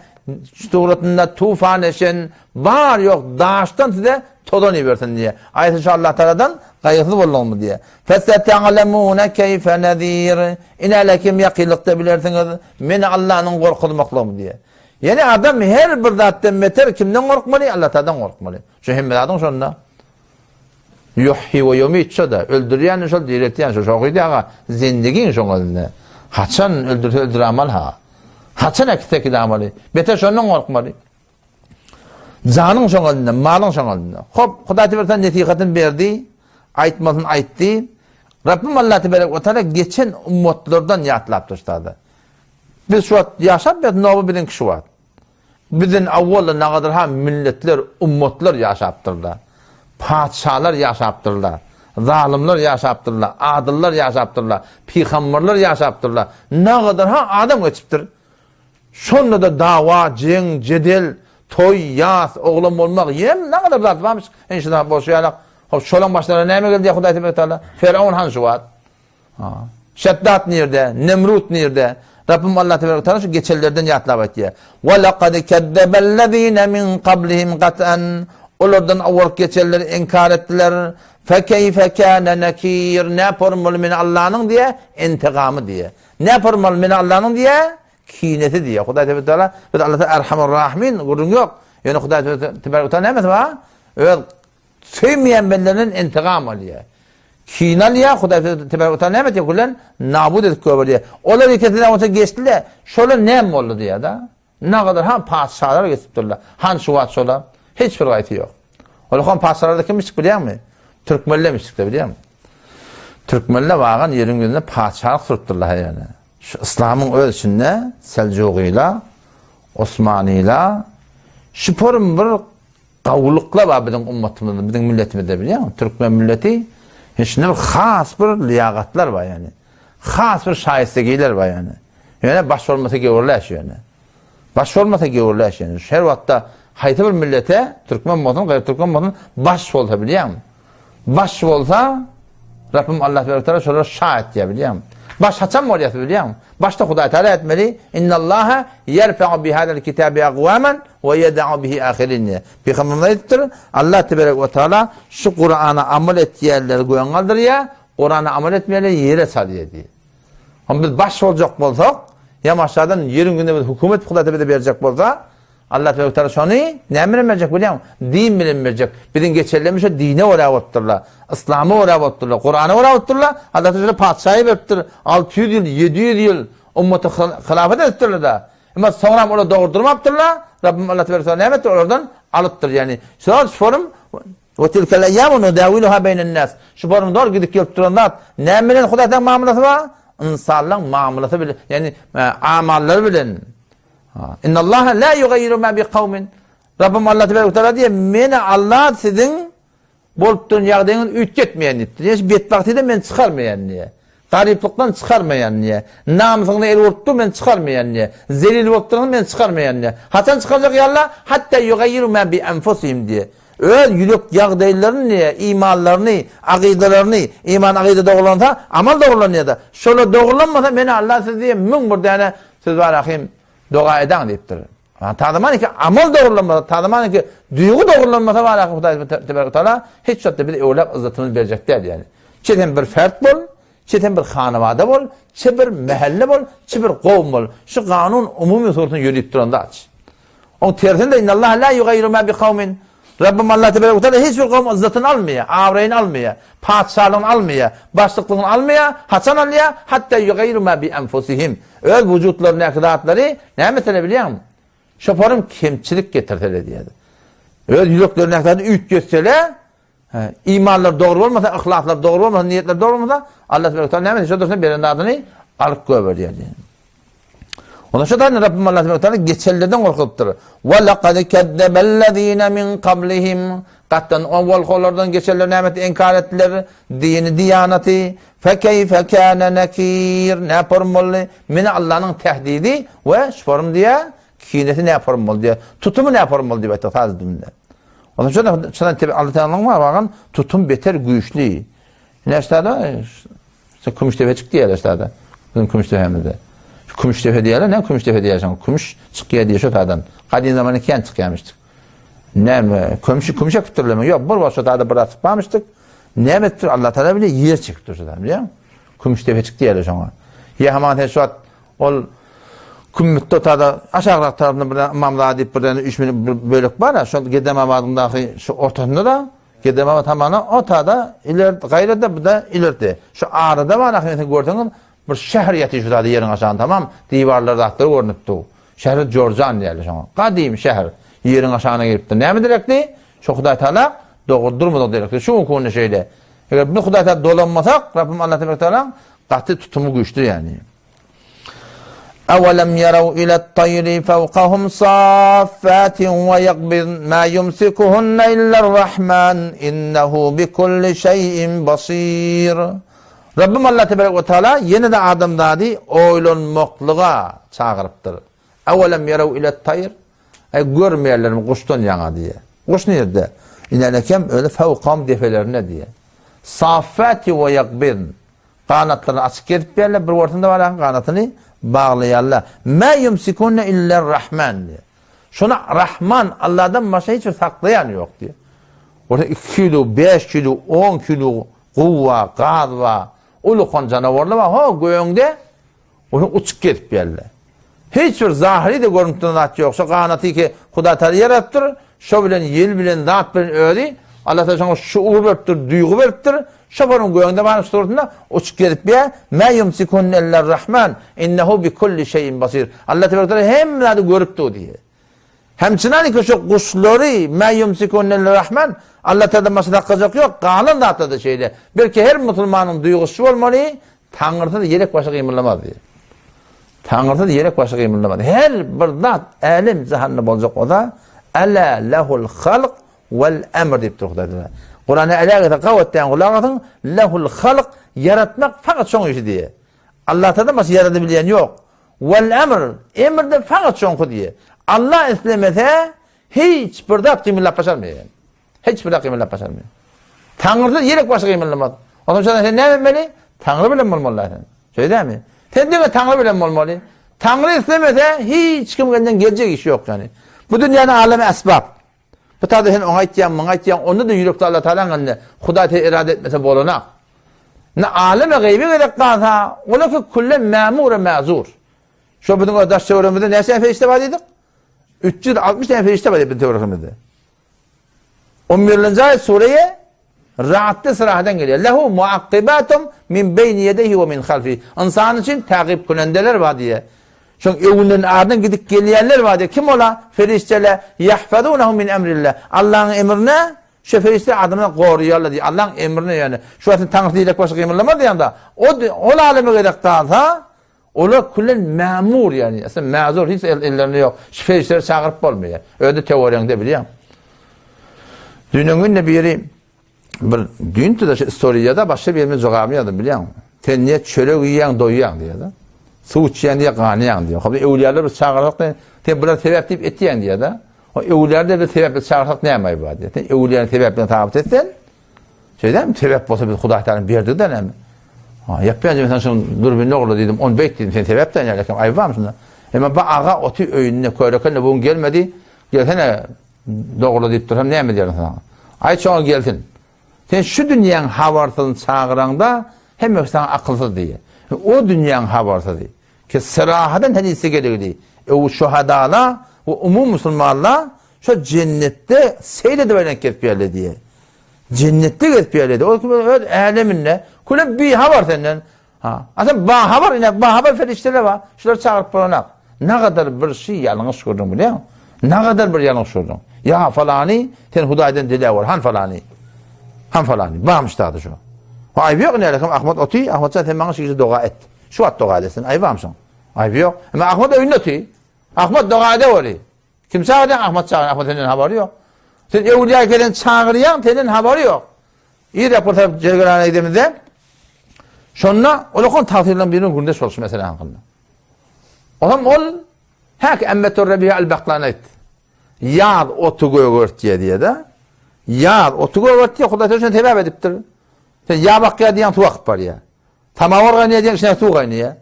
suratynda tufan eşen bar ýok daşdan size tozan ibersin diýe. Aýa siz şu Allah Taaladan gaýgysyz bolduňyzmy diýe. Feseta'lemune keyfe nezir. Ine lekim ýakynlykda bilersiňiz meni Allahnyň gorkuzmaklygymy diýe. Ýene adam her bir zatdan beter kimden gorkmaly? Allatagaladan gorkmaly. Şu hemme zadyň şonda. Yuhyi we yumit şo-da. Öldürýän şol, diriltýän şo. Şo gydy aga, zindigiň şoň özünde. Haçan öldürse öldür amal ha. Haçan äkitse äkide amaly. Beter şondan gorkmaly. Janyň şoň elinde, malyň şoň elinde. Hop, Hudaý tebarek taala nesihatyny berdi, aýtmasyny aýtdy. Rabbim Allah tebarek we taala geçen ummatlardan ýatlapdyr şu zady. Biz şu wagt ýaşap ýat, noba biziňki şu wagt. Bizden awwal-da nagadyr ha milletler, ummatlar ýaşapdyrlar. Patyşalar ýaşapdyrlar. Zalymlar ýaşapdyrlar, adyllar ýaşapdyrlar, pygamberler ýaşapdyrlar. Nagadyr ha adam geçipdir. Şonda-da dawa, jeň, jedel, toý, ýas, oglan bolmak, ýene nagadyr zat barmyş. Ine şu zat bolşy ýalak. Hop, şolaň başlaryna näme geldi Hudaý tebarek taala? Firaun han şu wagt. Şeddat nirde? Nemrut nirde? Rabbim Allah tebarek taala şu geçenlerden ýatlap aýtýar. Ve laqad kezzebellezine min qablihim qat'an. Olardan awwal geçenler inkar etdiler. Fekeýfe kâne nekîr, Näporm boldy meni Allanyň diýýär, intigamy diýýär. Näporm boldy meni Allanyň diýýär, kinesi diýýär. Hudaý tebärek we teala, biz Alla Erhamur Rahimin, gürrüň ýok. Ýöne Hudaý tebärek we teala nämesi bar? Öz söýmeýän bendelerinden intigam alýar. Kine alýar, Hudaý tebärek we teala näme etýär? Gülen nabut edip goýberýär. Olar ikisi de bolsa geçdi-de, şolar näme boldy diýýär-de. Nagadar han patyşalar geçipdirler. Han şu wagt şolar. Hiç bir gaýsy ýok. Ol han patyşalarda kim içip bilýärmi? Türkmenler içipdir bilýärmi? Türkmenler wagan ýeriň ýüzünde patyşalyk sürüpdirler ýöne. Şu yslamyň öz içinde Seljugylar, Osmanylar şu forum bir gawulyklar bar biziň ummatymyzda, biziň milletimizde bilýärmi? Türkmen milleti şunda bir has bir liýagatlar bar ýani. Has bir şaýystegiler bar ýani. Ýöne baş bolmasa gewürläş ýöne. Baş bolmasa gewürläş ýöne. Her wagtda haýsy bir millete, türkmen bolsun, gaýry türkmen bolsun, baş bolsa bilýäňmi? Baş bolsa Rabbim Allah tebarek taala şolara şa etýär bilýäňmi? Baş haçan bolýar bilýäňmi? Başda Hudaý Taala etmeli. Innallaha yerfa'u bi hadal kitabi aqwaman we yeda'u bihi ahirin. Pygamberimiz aýdypdyr, Allah tebarek we taala şu Kur'ana amal etýänleri göň galdyrýar, Kur'ana amal etmeýänleri ýere salýar diýýär. Hem biz baş boljak bolsak, ýa aşadan ýeriň ýüzünde biz hökümet Hudaý bize berjek bolsa, Allah Teala Teala şony näme bilen berjek bilýäňmi? Din bilen berjek. Biziň geçenlerimiz şo dine görä bolupdyrlar. Yslama görä bolupdyrlar, Kurana görä bolupdyrlar. Allah Teala patyşaýy beripdir. 600 ýyl, 700 ýyl ummata hylafat edipdirler da. Emma soňram olar dogry durmapdyrlar. Rabbim Allah Teala näme etdi? Olardan alypdyr. Ýani şol forum We tilkel eýýamu nudawiluha beýnen nas. Şu forma dogry gidip gelip duran zat näme bilen Hudaýdan mamlasy bar? Ynsanlaryň mamlasy bilen, ýagny e, amallary bilen. Innallaha la yugaýyiru ma bi kawmin. Rabbim Allah tebarek taala diýýär, meni Allah siziň bolup duran ýagdaýyňyzy üýtgetmeýän diýipdir. Ýa betbagtydan men çykarmaýan diýýär. Garyplykdan çykarmaýan diýýär. Namysyňda el urup dur, men çykarmaýan diýýär. Zelil bolup duranyňy men çykarmaýan diýýär. Haçan çykarjak ýa Allah? Hatta yugaýyiru ma bi anfusihim diýýär. Öz ýürek ýagdaýlaryny diýýär, imanlaryny, akydalaryny, iman akyda dogrulansa, amal dogrulanýar-da. Şolar dogrulanmasa, meni Allah siz diýýär, 1001 däne siz barahym doga edaň diýipdir. Ta zaman ki amal dogrulanmasa, ta zaman ki duýgy dogrulanmasa bar ahy Hudaý tebarek taala hiç wagtda bizi öwlap yzzatyny berjek däl ýani. Çe sen bir fert bol, çe sen bir hanawada bol, çe bir mähelle bol, çe bir gowum bol. Şu kanun umumy suratynda ýörüp duran zat. Oň tersinde innallaha la yugaýyiru ma bi kawmin. Rabbim Allah tebarek taala hiç bir gowum yzzatyny almaýar, abraýyny almaýar, patyşalygyny almaýar, başlyklygyny almaýar, haçan alýar? Hatta yugaýyiru ma bi anfusihim. Öz wujutlaryndaky zatlary näme etsele bilýäňmi? Şoparyň kemçilik getirsele diýýär. Öz ýüreklerindäki zady üýtgetsele, imanlar dogry bolmasa, yhlaslar dogry bolmasa, niýetler dogry bolmasa, Allah tebarek taala näme şo dursun beren zadyny alyp goýberýär diýýär. Onda şo taýdan Rabbim Allah tebarek taala geçenlerden gorkuzypdyr. Wa laqad kezzebellezine min qablihim Gatdan owalky olardan geçenler näme etdi? Inkar etdiler dini, diýanaty. Fekeýfe kâne nekîr. Näporum boldy? Meni Allanyň tehdidi we şuporum diýýär, kinesi näporum boldy diýýär. Tutumy näporum boldy diýip aýtdy saz dilinde. Ondan şodan şodan tabi Allah Teala'nyň bar bagan tutum beter güýçli. Näştada şu kümüş depe çykdy diýýärler ştada. Bizim kümüş depemizde. Şu kümüş depe diýýärler, näme kümüş depe diýýär şoňa? Kümüş çykýar diýýär şo tadan. Gadym zamanda kän çykýarmyşdyk. Näme, kömşi kümüş ekipdirlermi? Ýok, bir wagt şo tada biraz çykmamyşdyk. Näme etdir? Allah Taala bile ýer çekipdir şo tada, bilýäňmi? Kümüş depeçik diýerler şoňa. Ýa haman sen şu wagt ol Kümmütde tada aşagrak tarapynda bir Ymamzada diýip bir däne üç bir bölek bar, şol Gedemabadyňdaky şu ortasynda da Gedemabad hamana o tada iler gaýrada bu da ileride. Şu arada bar ahyry sen görseňiz bir şäher ýatyr şu tada ýeriň aşagynda tamam diwarlar zatlar görnüp dur. Şäheri Jorjan diýerler şoňa. Gadym şäher ýeriň aşagyna giripdir. Näme derekli? Şu Hudaý Taala dogry durmadyk derekli. Şu günki günde şeýle. Eger biz Hudaý Taala dolanmasak, Rabbim Allah Tebarek Taala gaty tutumy güýçli ýani. Awalam yaraw ila at-tayri fawqahum saffatin we yaqbid ma yumsikuhunna illa ar-Rahman innehu bikulli şeý'in basir. Rabbim Allah Tebarek we Taala ýene-de adamzady oýlanmaklyga çagyrypdyr. Awalam yaraw ila at-tayr Aý görmeýärlermi guşdan ýaňa diýýär. Guş nirde? Inänekem özi fawkam depelerinde diýýär. Saffati we ýakbidn. Ganatlaryny açyk gezip berler, bir görseň-de bar ganatyny baglaýarlar. Ma ýumsikunne iller Rahman diýýär. Şony Rahman Allahdan başga hiç bir saklaýan ýok diýýär. Orta 2 kilo, 5 kilo, 10 kilo guw bar, gaz bar, ulukan janawarlar bar, ho göňde ony uçup gezip ýerler. Hiç bir zahyry-da görünip duran zat ýok. Şo ganaty ki Hudaý Taala ýaradypdyr, şo bilen ýel bilen zat bilen özi Allah Taala şoňa şuur beripdir, duýgy beripdir. Şo baryň göňde baryň suratynda uçup gezip ýer. Mä ýumsikun iller Rahman, innehu bi kulli şeýin basir. Allah Tebaraka hemme zady görüp dur diýýär. Hemçinan ki şu guşlary mä ýumsikun iller Rahman, Allah Taala başga saklajak ýok, galan zatlar-da şeýle. Belki her musulmanyň duýgusy bolmaly, Taňyrsyz ýelek başy gymyldamaz diýýär. Taňyrsyz ýelek başy gymyldamaz. Her bir zat älem jahanda boljak bolsa, Ela lehul halk wal emr diýipdir Hudaý Taala. Kurana ela gelse gabat diýen gulak asyň, lehul halk ýaratmak fakat şoň işi diýýär. Allah Taala başga ýarada bilýän ýok. Wal emr, emr de fakat şoňky diýýär. Allah islemese hiç bir zat gymyldap başarmaýar. Hiç bir zat gymyldap başarmaýar. Taňrysyz ýelek başy gymyldamaz. Onsoň şonda sen näme etmeli? Taňry bilen bolmaly sen. Şeýle dälmi? Sen diňe Taňry bilen bolmaly. Taňry islemese hiç kim elinden geljek iş ýok ýani. Bu dünýäniň alamy esbap. Bu taýda sen oňa aýtýaň, muňa aýtýaň, onda da ýürekde Allah Taalaň elinde. Hudaý te irade etmese bolanak. Ne aleme gaýby gerek galsa, ola ki külle mämur we mäzur. Şo biziň öz daş töweregimizde näçe perişde bar diýdik? 360 tane perişde bar diýip biziň töweregimizde. On birinji aýat sureýe Ra'dda syrahadan gelýär. Lehu muakkibatum min beýni ýedeýhi we min halfi. Ynsan üçin tägip künendeler bar diýýär. Şoň öňünden ardydan gidip gelýänler bar diýýär. Kim ola? Ferişdeler. Ýahfazunahu min emrillah. Allahyň emrine şu ferişdeler adamlary goraýarlar diýýär. Allahyň emrine ýöne. Şu wagt Taňry diýlek başga gymyldamaz diýende, o ol aleme gezek galsa, Olar külen mämur ýagny, aslynda mäzur hiç ellerinde ýok. Şu perişdeleri çagyryp bolmaýar. Özi töweregiňde bilýäň. Düýnüň günde biri bir düýn-de şu istoriýada başga birine jogabyny ýazdym bilýäň. Sen niýe çörek iýýäň, doýýaň diýýär-de. Suw içýäň diýýär, ganýaň diýýär. Hop öwlüýalar biz çagyrsak diýýär, sen bular sebäp diýip etýäň diýýär-de. O öwlüýalar biz sebäp çagyrsak näme aýby bar diýýär. Sen öwlüýany sebäpden sabyt etsen, Şeýdämi? Sebäp bolsa biz Hudaý Tagala berdi-de näme? Ha, ýapýan sen şuny dürbünde ogla diýdim, on beýt diýdim, sen sebäp däl ýaly aýby barmy şunda? Emma bu aga oty öýünde körekende bu gün gelmedi. Gelsene dogla diýip dursam näme diýerin saňa? Aýt şoňa gelsin. Sen şu dünýäň habarsyzyny çagyraňda hemme saňa akylsyz diýýär. O dünýäň habarsyzy. Ki syrahadan hadysy geligdi. Ew şuhadala we umum musulmanlar şo cennetde seýl edip aýlanyp gezip ýerler diýýär. Cennetde gezip ýerledi. Ol kim öz äleminde. Küle bi habar senden. Ha. Asam ba habar ine ba habar ferişteler bar. Şular çagyryp bolanak. Ne kadar bir şey ýalňyş gördüň bilýäň? Ne kadar bir ýalňyş gördüň? Ya falany sen Hudaýdan diläp ol han falany. Han falany. Barmyş dady şu. Aýby ýok ine kim Ahmet oty, Ahmet sen maňa şu gije doga et. Şu wagt doga edesin. Aýby barmyşyň? Aýby ýok. Emma Ahmet öýünde oty. Ahmet doga ede oli. Kim çagyrýaň? Ahmet çagyrýar. Ahmet senden habary ýok. Sen öwlüýä gelen çagyrýaň, senden habary ýok. Ir bir tarap Jergerana gidemizde, şonda ol okan tagsyrylaryň biriniň gürrüňdeş bolşy mesele hakynda. Olam ol häki Ämmetur Rebiýa al-Baklany aýtdy. Ýaz oty gögertýär diýýär-de. Ýaz oty gögertýär, Hudaý şony sebäp edipdir. Sen ýa bakýar diýýäň, suw akyp barýar. Samawar gaýnaýar diýýäň, içine suw gaýnaýar.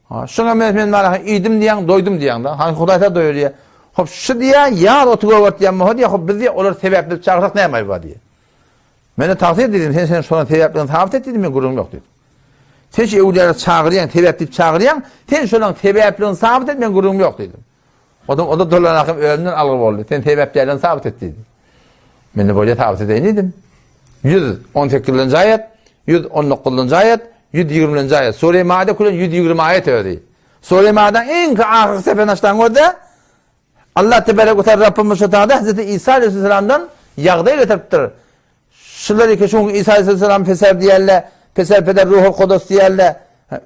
Ha, şuňa men men bana iýdim diýýäň, doýdum diýýäň-de. Hany Hudaý seni doýurýar. Hop, şu diýýär, ýaz oty gögert diýýän bolsa diýýär, hop biz diýýär, olar sebäpli çagyrsak näme aýby bar diýýär. Men-de tagsyr diýdim, sen sen şonuň sebäpligini sabyt et diýdim, men gürrüňim ýok diýdim. Sen şu öwlüýäleri çagyrýaň, sebäp diýip çagyrýaň, sen şolaryň sebäpligini sabyt et, men gürrüňim ýok diýdim. O-da, o-da dolan akym özünden algy boldy. Sen sebäp dälini sabyt et diýdi. Men-de bolýa sabyt edeýin diýdim. 118-nji aýat, 119-njy aýat, 120-nji aýat. Sure Maide külen 120 aýat özi. Sure Maide iň ahyrky sefeni açdan görde Allah tebarek we taala Rabbimiz şu taýda Hazreti Isa aleyhisselamdan ýagdaý getiripdir. Şular iki şuň Isa aleyhisselam peser diýerler, peser peder Ruhul Kudus diýerler.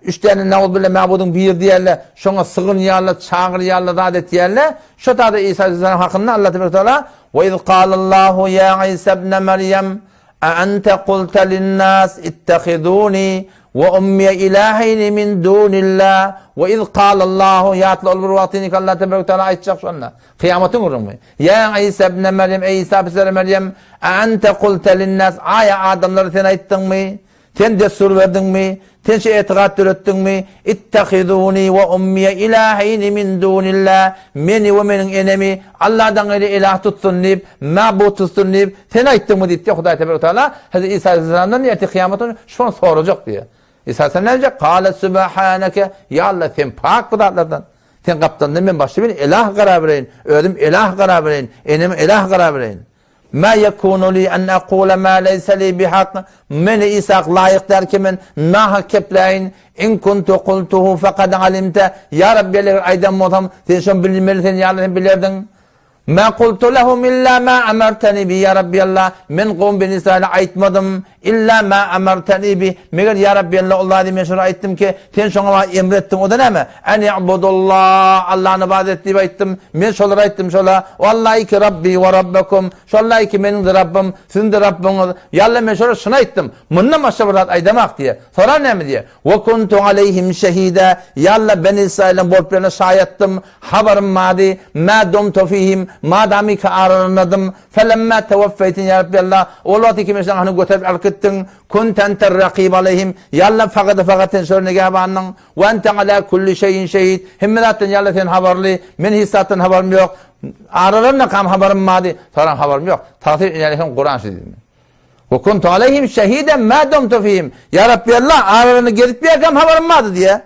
Üç däne nauzbilla mabudyň biri diýerler, şoňa sygynýarlar, çagyrýarlar, zat etýärler. Şo taýda Isa aleyhisselam hakynda Allah tebarek we taala Ve iz kalallahu ya Isa ibn Meryem a ente kulte linnas ittehiduni ve ummiye ilaheyni min dunillah ve iz kalallahu ýatla ol bir wagtyny Allah tebarek we taala aýtjak şonda. Kyýamatyň gürrüňi. Ýa Isa ibn Meryem, eý Isa ibn Meryem, a ente kulte linnas aýa adamlara sen aýtdyňmy? Sen dessur berdiňmi? Sen şu etikat döretdiňmi? Ittehizuni we ummiye ilaheýni min dunillah. Meni we meniň enemi Allahdan gaýry ilah tutsun diýip, mabut tutsun diýip, sen aýtdyňmy diýip diýýär Hudaý tebaraka taala Hezreti Isa aleyhisselamdan ertir kyýamat güni şony sorajak diýýär. Isa aleyhisselam näme diýjek? Kale subhaneke, ýa Allah sen pak bu zatlardan. Sen gapdalynda men başga bir ilah karar bereýin, özüm ilah karar bereýin, enemi ilah karar bereýin. Ma yekunu li an aqula ma leysa li bihak, Meni Ishak laýyk däl ki men nahak kepläýin, in kuntu kultuhu fekad alimte, Ýa Rabbi eger aýdan bolsam, sen şony bilmeli sen ýa Allah sen bilerdiň. Ma kultu lehum illa ma amartani bi, Ýa Rabbi Allah, men gowum beni Israila aýtmadym, illa ma amartani bi, meger Ýa Rabbi Allah ol zady men şolara aýtdym ki, sen şoňa maňa emr etdiň, o-da näme? En i'budullah, Allahny ybadat et diýip aýtdym. Men şolary aýtdym şola. Wallahi ki Rabbi we Rabbekum. Şollahi ki meniň-de Rabbym, siziň-de Rabbyňyz. Ýa Allah men şolara şuny aýtdym. Mundan başga bir zat aýdamak diýýär. Soran näme diýýär? We kuntu aleýhim şehida. Ýa Allah Beni Israýylyň bolup ýörene şaýatdym. Habarym bardy. Ma dumtu fihim. Madamy ki aralarynadym. Felemma teweffeýteni ýa Rabbi Allah. Ol wagty ki men şolaryň ahyny göterip alyp gitdiň. Kunte enter rakib aleýhim. Ýa Allah fagada-fagat sen şolara nigähbanyň. We ente ala kulli şeýin şehid. Hemme zatdan ýa Allah sen habarly. Men hiç zatdan habarym ýok. Aralarynda kam habarym bardy. Soran habarym ýok. Tagsyr inäli hem Kuran şu diýdim. We kuntu aleyhim şehiden ma dumtu fihim. Ýa Rabbi Allah aralarynda gezip ýörkäm habarym bardy diýe.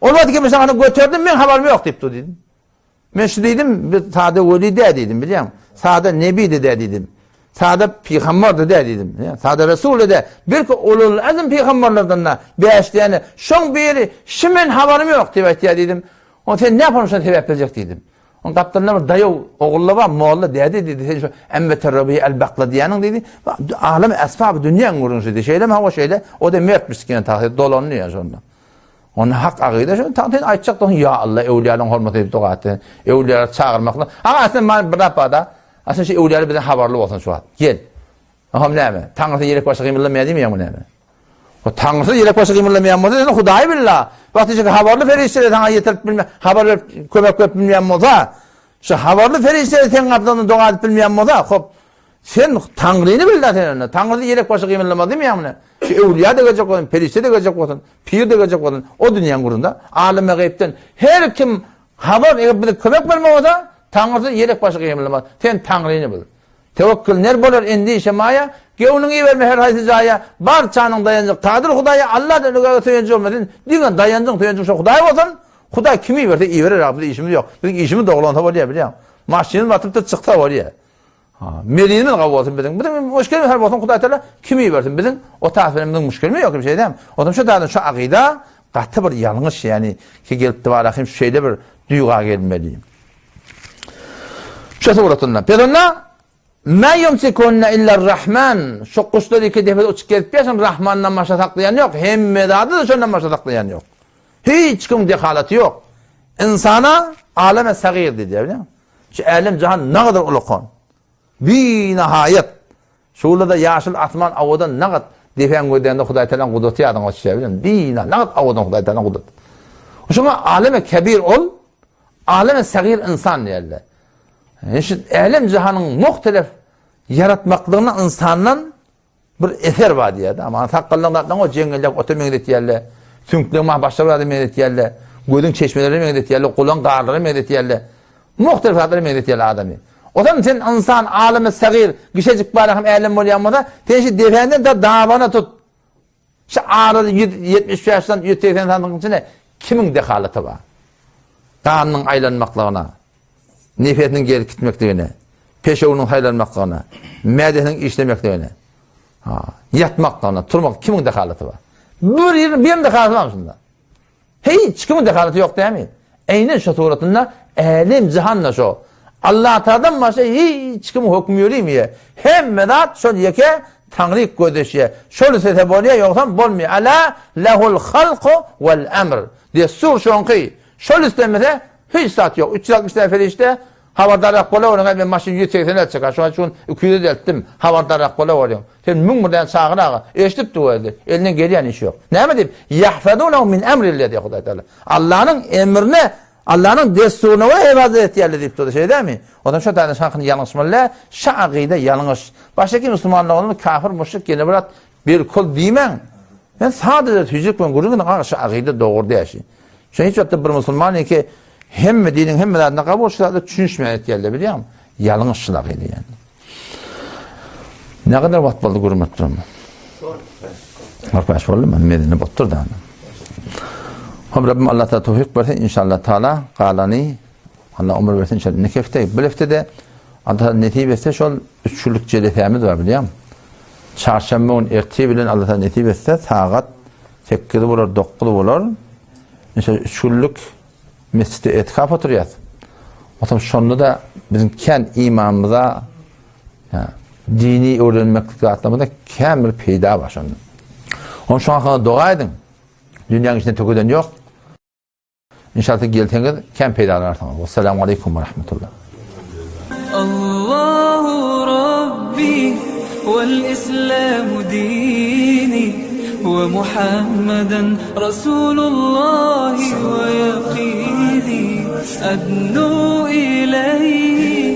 Ol wagt ki men şany göterdim men habarym ýok diýip dur diýdim. Men şu diýdim, bir sada weli dä diýdim, bilýäň. Sada nebi de dä diýdim. Sada pygamber de dä diýdim. Sada resul de dä. Bir ki ulul azm pygamberlerden da bäş däne. Şoň biri şu men habarym ýok diýip aýtýar diýdim. O sen näme şony sebäp biljek diýdim. Oň gapdalynda bir daýaw ogulla bar, molla däde diýdi. Sen şu emmete rabi el bakla diýýäniň diýdi. Alem esbab dünýäň gürrüňsi diýdi. Şeýlemi hawa şeýle. O da mert miskin tahyr dolandy ýa şonda. Onda hak agyda şo ta sen aýtjak bolsaň ýa Alla öwlüýalaryň hormaty edip doga et. Öwlüýalary çagyrmakla. Aga aslynda man bir zat barda. Aslynda şu öwlüýalar bizden habarly bolsun şu wagt. Gel. Oňam näme? Taňrysy ýelek başy gymyldamaýar diýmeýäňmi näme? O taňrysy ýelek başy gymyldamaýan bolsa sen Hudaýy billa. Wagty şu habarly perişdeler saňa ýetirip bilme, habar berip kömek berip bilmeýän bolsa, şu habarly perişdeler seň gapyňdan doga edip bilmeýän bolsa, hop Sen Taňryny bil-dä sen onda. Taňrysy ýelek başy gymyldamaz diýmeýäňmi ne? Şu öwlüýä-de geljek bolsun, perişde-de geljek bolsun, pir-de geljek bolsun, o dünýäň gürrüňi-de. Aleme gaýypdan her kim habar, eger bize kömek bermek bolsa, Taňrysy ýelek başy gymyldamaz. Sen Taňryny bil. Tewekkül ner bolar endişe maýa, Göwnüňi iberme her haýsy jaýa, Barçanyň daýanjy Kadyr Hudaýa, Alladan öňe söýenji bolma. Sen diňe daýanjyň, söýenjiň şo Hudaý bolsun. Hudaý kimi iberse iberer, a biziň işimiz ýok. Biziň işimiz dogrulansa bolýar, bilýäň. Maşynymyz batypdyr, çyksa bolýar. Ha, melimiz gawy bolsun biziň. Biziň müşkilimiz her bolsun Hudaý Teala kim ibersin biziň o tas bilen biziň müşkilimiz ýok bir şey däl. Otam şu taýdan şu agyda gaty bir ýalňyş ýani ki gelip dibara hem şeýle bir duýga gelmeli. Şu suratynda. Pes onda Ma yumsikunna illa Rahman. Şu guşlar iki depe uçup gezip ýörsen Rahmandan başga saklaýan ýok. Hemme zady da şondan başga saklaýan ýok. Hiç kim dehalaty ýok. Insana aleme sagir diýýär, bilýäňmi? Şu älem jahan nagadar ulakan. Binahaýat. Şularda ýaşyl asman awadan nagat depäň gözlände Hudaý Tagalaň gudraty ýadyňa düşýär bilen. Bina nagat awadan Hudaý Tagalaň gudraty. Şoňa aleme kebir ol, aleme sagir ynsan diýerler. Şu älem jahanyň muhtelef ýaratmaklygyna ynsandan Bir eser bar diýýär-de. Aman sakgallaň zatlaň o jeňňellek ota meňzetýärler. Süňkleň maňa başga bir zada meňzetýärler. Gözüň çeşmelerine meňzetýärler, gulaň garlara meňzetýärler. Muhtelif zatlara meňzetýärler adamy. Ozam sen ynsan alamy sagyr, gişejik bar hem älem bolýan bolsa, sen şu depänden da dabana tut. Şu arada 175 sant, 180 santyň içinde kimiň dehalaty bar? Ganynyň aýlanmaklygyna. Nefesiniň gelip gitmekligine, peşewiniň saýlanmaklygyna, mädesiniň işlemekligine, ýatmaklygyna, turmak kimiň dehalaty bar? Bir ýeriň biriniň dehalaty barmy şunda? Hiç kimiň dehalaty ýok dämi? Eýnen şu suratynda älem jahanda şo. Allah Taaladan başga hiç kim höküm ýörimeýär. Hemme zat şol ýeke Taňryk gözleşýär. Şol islese bolýar, ýogsam bolmaýar. Ala lehul halku wal emr. Dessur şoňky. Şol islemese Hiç zat ýok. 360 däne perişde habardarrak bolaweriň, men maşyn 180 eltjek, şoň üçin 200 eltdim, habardarrak bolaweriň. Sen 1001 däne çagyr aga, eşidip dur özi. Elinden gelýän iş ýok. Näme diýip? Ýahfazunahu min emrillah diýýär Hudaý Taala. Allanyň emrine, Allanyň dessuryna görä ibadet etýärler diýip durdy, şeýle dälmi? Ondan şo taýdan şakyny ýalňyşmaly däl, şa akyda ýalňyş. Başga kim musulmanlar bolmasa kafir, müşrik ýene bir at bir kul diýmäň. Sen sadaja tüýjük bilen gürrüň ediň, aga şu akyda dogry däl şi. Şo hiç wagtda bir musulman eke hemme diniň hemme zadyna kabul şu zada düşünişmeýän etýärler bilýäňmi? Ýalňyş şul akyda ýani. Ne kadar wagt boldy gürrüň edip durum? 45 boldy mı? Medine botdur da. Hop Rabbim Allah Teala tevfik bersin inşallah Teala galany Allah ömür bersin inşallah. Ne kefte, bir heftede Allah Teala nesip etse şol üç günlük jelesemiz var bilýäňmi? Çarşamba gün ertir bilen Allah Teala nesip etse sagat 8 bolar, 9 bolar. Inşallah üç günlük mescide etikaf oturýas. Otam şonda da bizim kän imanymyza ya, dini öwrenmeklik zatlarymyza kän bir peýda bar şonda. Onun şu hakyna doga ediň. Dünýäň içinde tökeden ýok. İnşallah gelseňiz kän peýdalanarsyňyz. Wassalamu aleýkum we rahmetullah. Allahu Rabbi vel İslamu dini ve Muhammeden Rasulullah ve yakini adnu ileyhi.